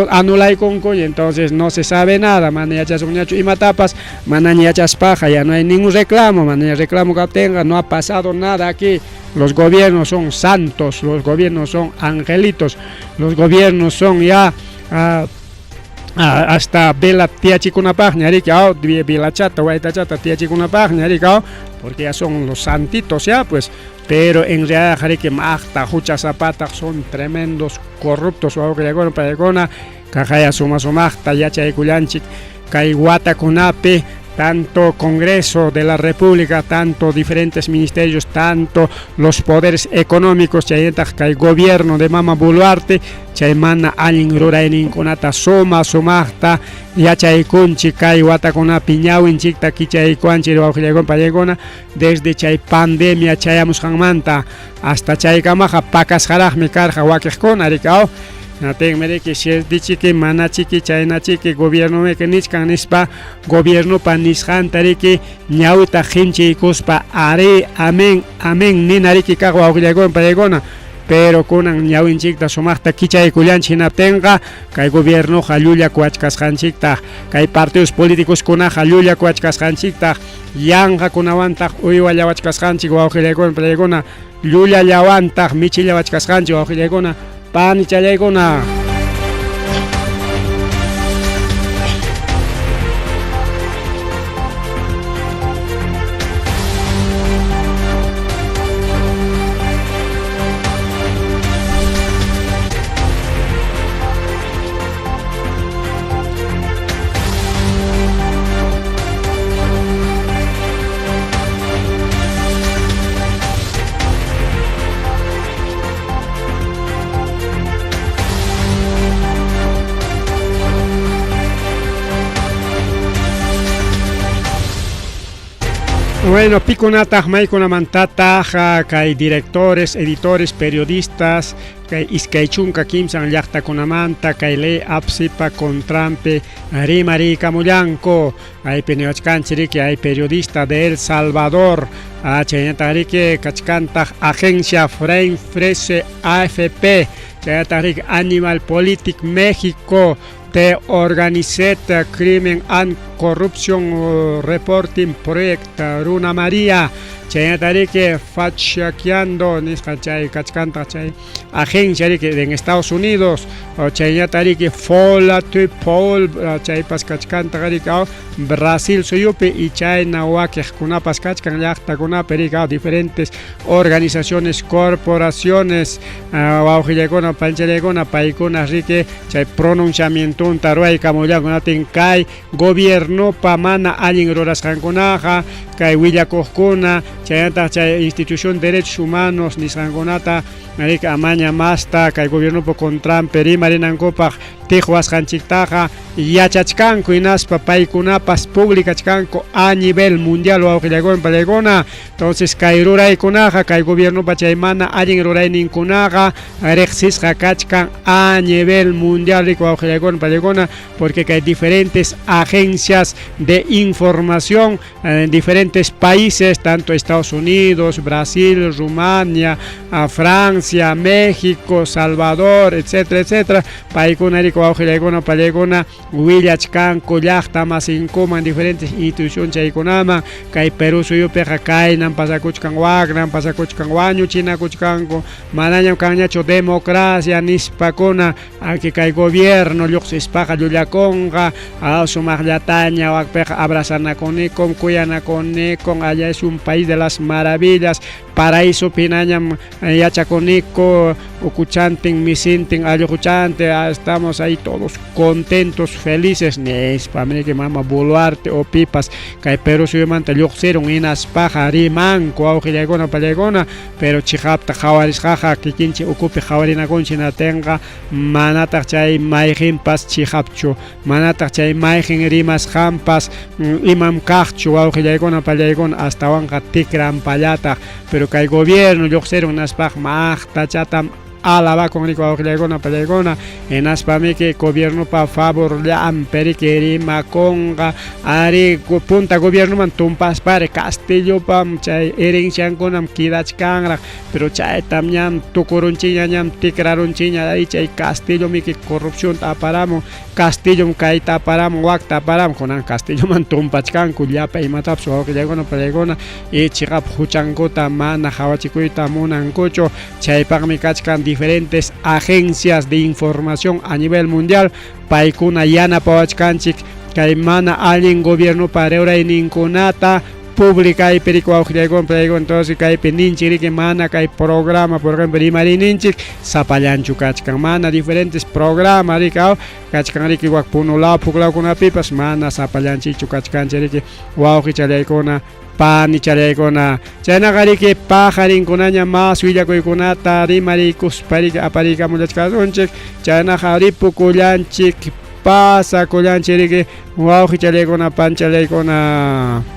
anulaykunkuña entonces no se sabe nada mana yachasunñachu imatapas manaña yachaspaqa ya no hay ningún reclamo manaña reclamo kaptinqa no ha pasado nada aquí los gobiernos son santos los gobiernos son angelitos los gobiernos son ya hasta vela tiyachikunapaqña riki velachata waytachata tiyachikunapaqña riki porque ya son los santitos ya pues pero en realidad riki maqta huchasapataq son tremendos corruptos wawqillaykuna paykuna kaqaya suma sumaqta yachaykullanchik kay watakunapi tanto Congreso de la República, tanto diferentes ministerios, tanto los poderes económicos, chayntaq kay gobierno de Mama Boluarte, chay mana allin rurayninkunata suma sumaqta yachaykunchik kay watakunapi ñawinchikta kichaykuanchik wawqillaykuna pallaykuna desde chay pandemia chayamusqanmanta hasta chaykamaqa pakasqaraqmi karqa wakiqkuna riki aw natinmi riki dichiki manachiki chaynachiki gobiernomiki nichkan nispa gobiernopa nisqanta riki ñawita qinchiykuspa arí amén amén nina riki kaq wawqillaykuna pallaykuna pero kunan ñawinchikta sumaqta kichaykullanchik hinaptinqa kay gobiernoqa llullakuwachkasqanchiktaq kay partidos políticoskunaqa llullakuwachkasqanchiktaq yanqakunawantaq uywallawachkasqanchik wawqillaykuna pallaykuna llullallawantaq michillawachkasqanchik wawqillaykuna. panichallaykuna. Bueno, pikunataq maykunamantataq kay directores, editores, periodistas kay 23 llaqtakunamanta kay ley APSIPA contranpi rimariykamullanku. Aypi niwachkanchik riki hay periodista de El Salvador, chaynataq riki kachkantaq Agencia Frame Presse AFP, chaynataq riki Animal Politic México, The Organized Crime and Corruption Reporting Project Runa María, chaynataq riki Fachaqueando nisqa chay kachkantaq chay agencia riki en Estados Unidos, chaynataq riki Fola to Paul chaypas kachkantaq riki Brasil suyupi y chayna wakiqkunapas kachkan llaqtakunapi riki diferentes organizaciones, corporaciones, wawqillaykuna, panchallaykuna, paykuna riki chay pronunciamientonta ruwaykamullanku natin kay gobiernopa mana allin rurasqankunaqa kay willakuqkuna chaynataq chay institución de derechos humanos nisqankunata riki amaña masta kay gobiernopa contranpi rimarinankupaq tiqwasqanchiktaqa yachachkanku hinaspa paykunapas publicachkanku a nivel mundial wawqillaykuna pallaykuna. Entonces kay ruraykunaqa kay gobiernopa chay mana allin rurayninkunaqa riqsisqa kachkan a nivel mundial riki wawqillaykuna pallaykuna, porque kay diferentes agencias de información en diferentes países, tanto Estados Unidos, Brasil, Rumania, Francia, México, Salvador, etcétera, etcétera, paykuna riki wawqillaykuna pallaykuna willachkanku llaqta masinkuman diferentes institución chaykunaman kay Perú suyupiqa kaynan pasakuchkan waknan pasakuchkan wañuchinakuchkanku manañam kanñachu democracia nispakuna aki kay gobierno lluqsispaqa llullakunqa sumaqllataña wakpiqa abrazanakunikun kuyanakunikun allá es un país de las maravillas paraíso pinañam yachakuniku ukuchantin misintin alluquchantin estamos ahí todos contentos felices nispa riki mama Boluarte o pipas kay Perú suyumanta lluqsirun hinaspaqa rimanku wawqillaykuna pallaykuna pero chiqapta qhawarisqaqa kikinchik ukupi qhawarinakunchik hinatinqa manataq chay mayqinpas chiqapchu manataq chay mayqin rimasqanpas imam kaqchu wawqillaykuna pallaykuna astawanqa tikranpallataq pero kay gobierno lluqsirun hinaspaq maqtachatam alabakun riki wawqillaykuna pallaykuna hinaspamiki gobiernopa favorllanpi riki rimakunqa ari punta gobiernoman tumpaspari Castillopam chay herenciankunam quedachkanraq pero chaytam ñam tukurunchikña ñam tikrarunchikña ahí chay Castillo miki corrupcionta aparamun Castillom kayta aparamun wakta aparamun kunan Castilloman tumpachkanku llapa imatapas wawqillaykuna pallaykuna y chiqap huchankuta mana qhawachikuyta munankuchu chaypaqmi kachkan diferentes agencias de información a nivel mundial paykuna yanapawachkanchik kay mana allin gobiernopa rurayninkunata publicaypi riki wawqillaykuna pallaykuna entonces kaypi ninchik riki mana kay programa por ejemplo rimariyninchik sapallanchu kachkan mana diferentes programa riki kachkan riki wak Puno law puklawkunapipas mana sapallanchikchu kachkanchik riki wawqichallaykuna panichallaykuna chaynaqa riki pajarinkunaña mas willakuykunata rimariykuspa riki apariykamullachkasunchik chaynaqa ripukullanchik pasakullanchik riki wawqichallaykuna panchallaykuna.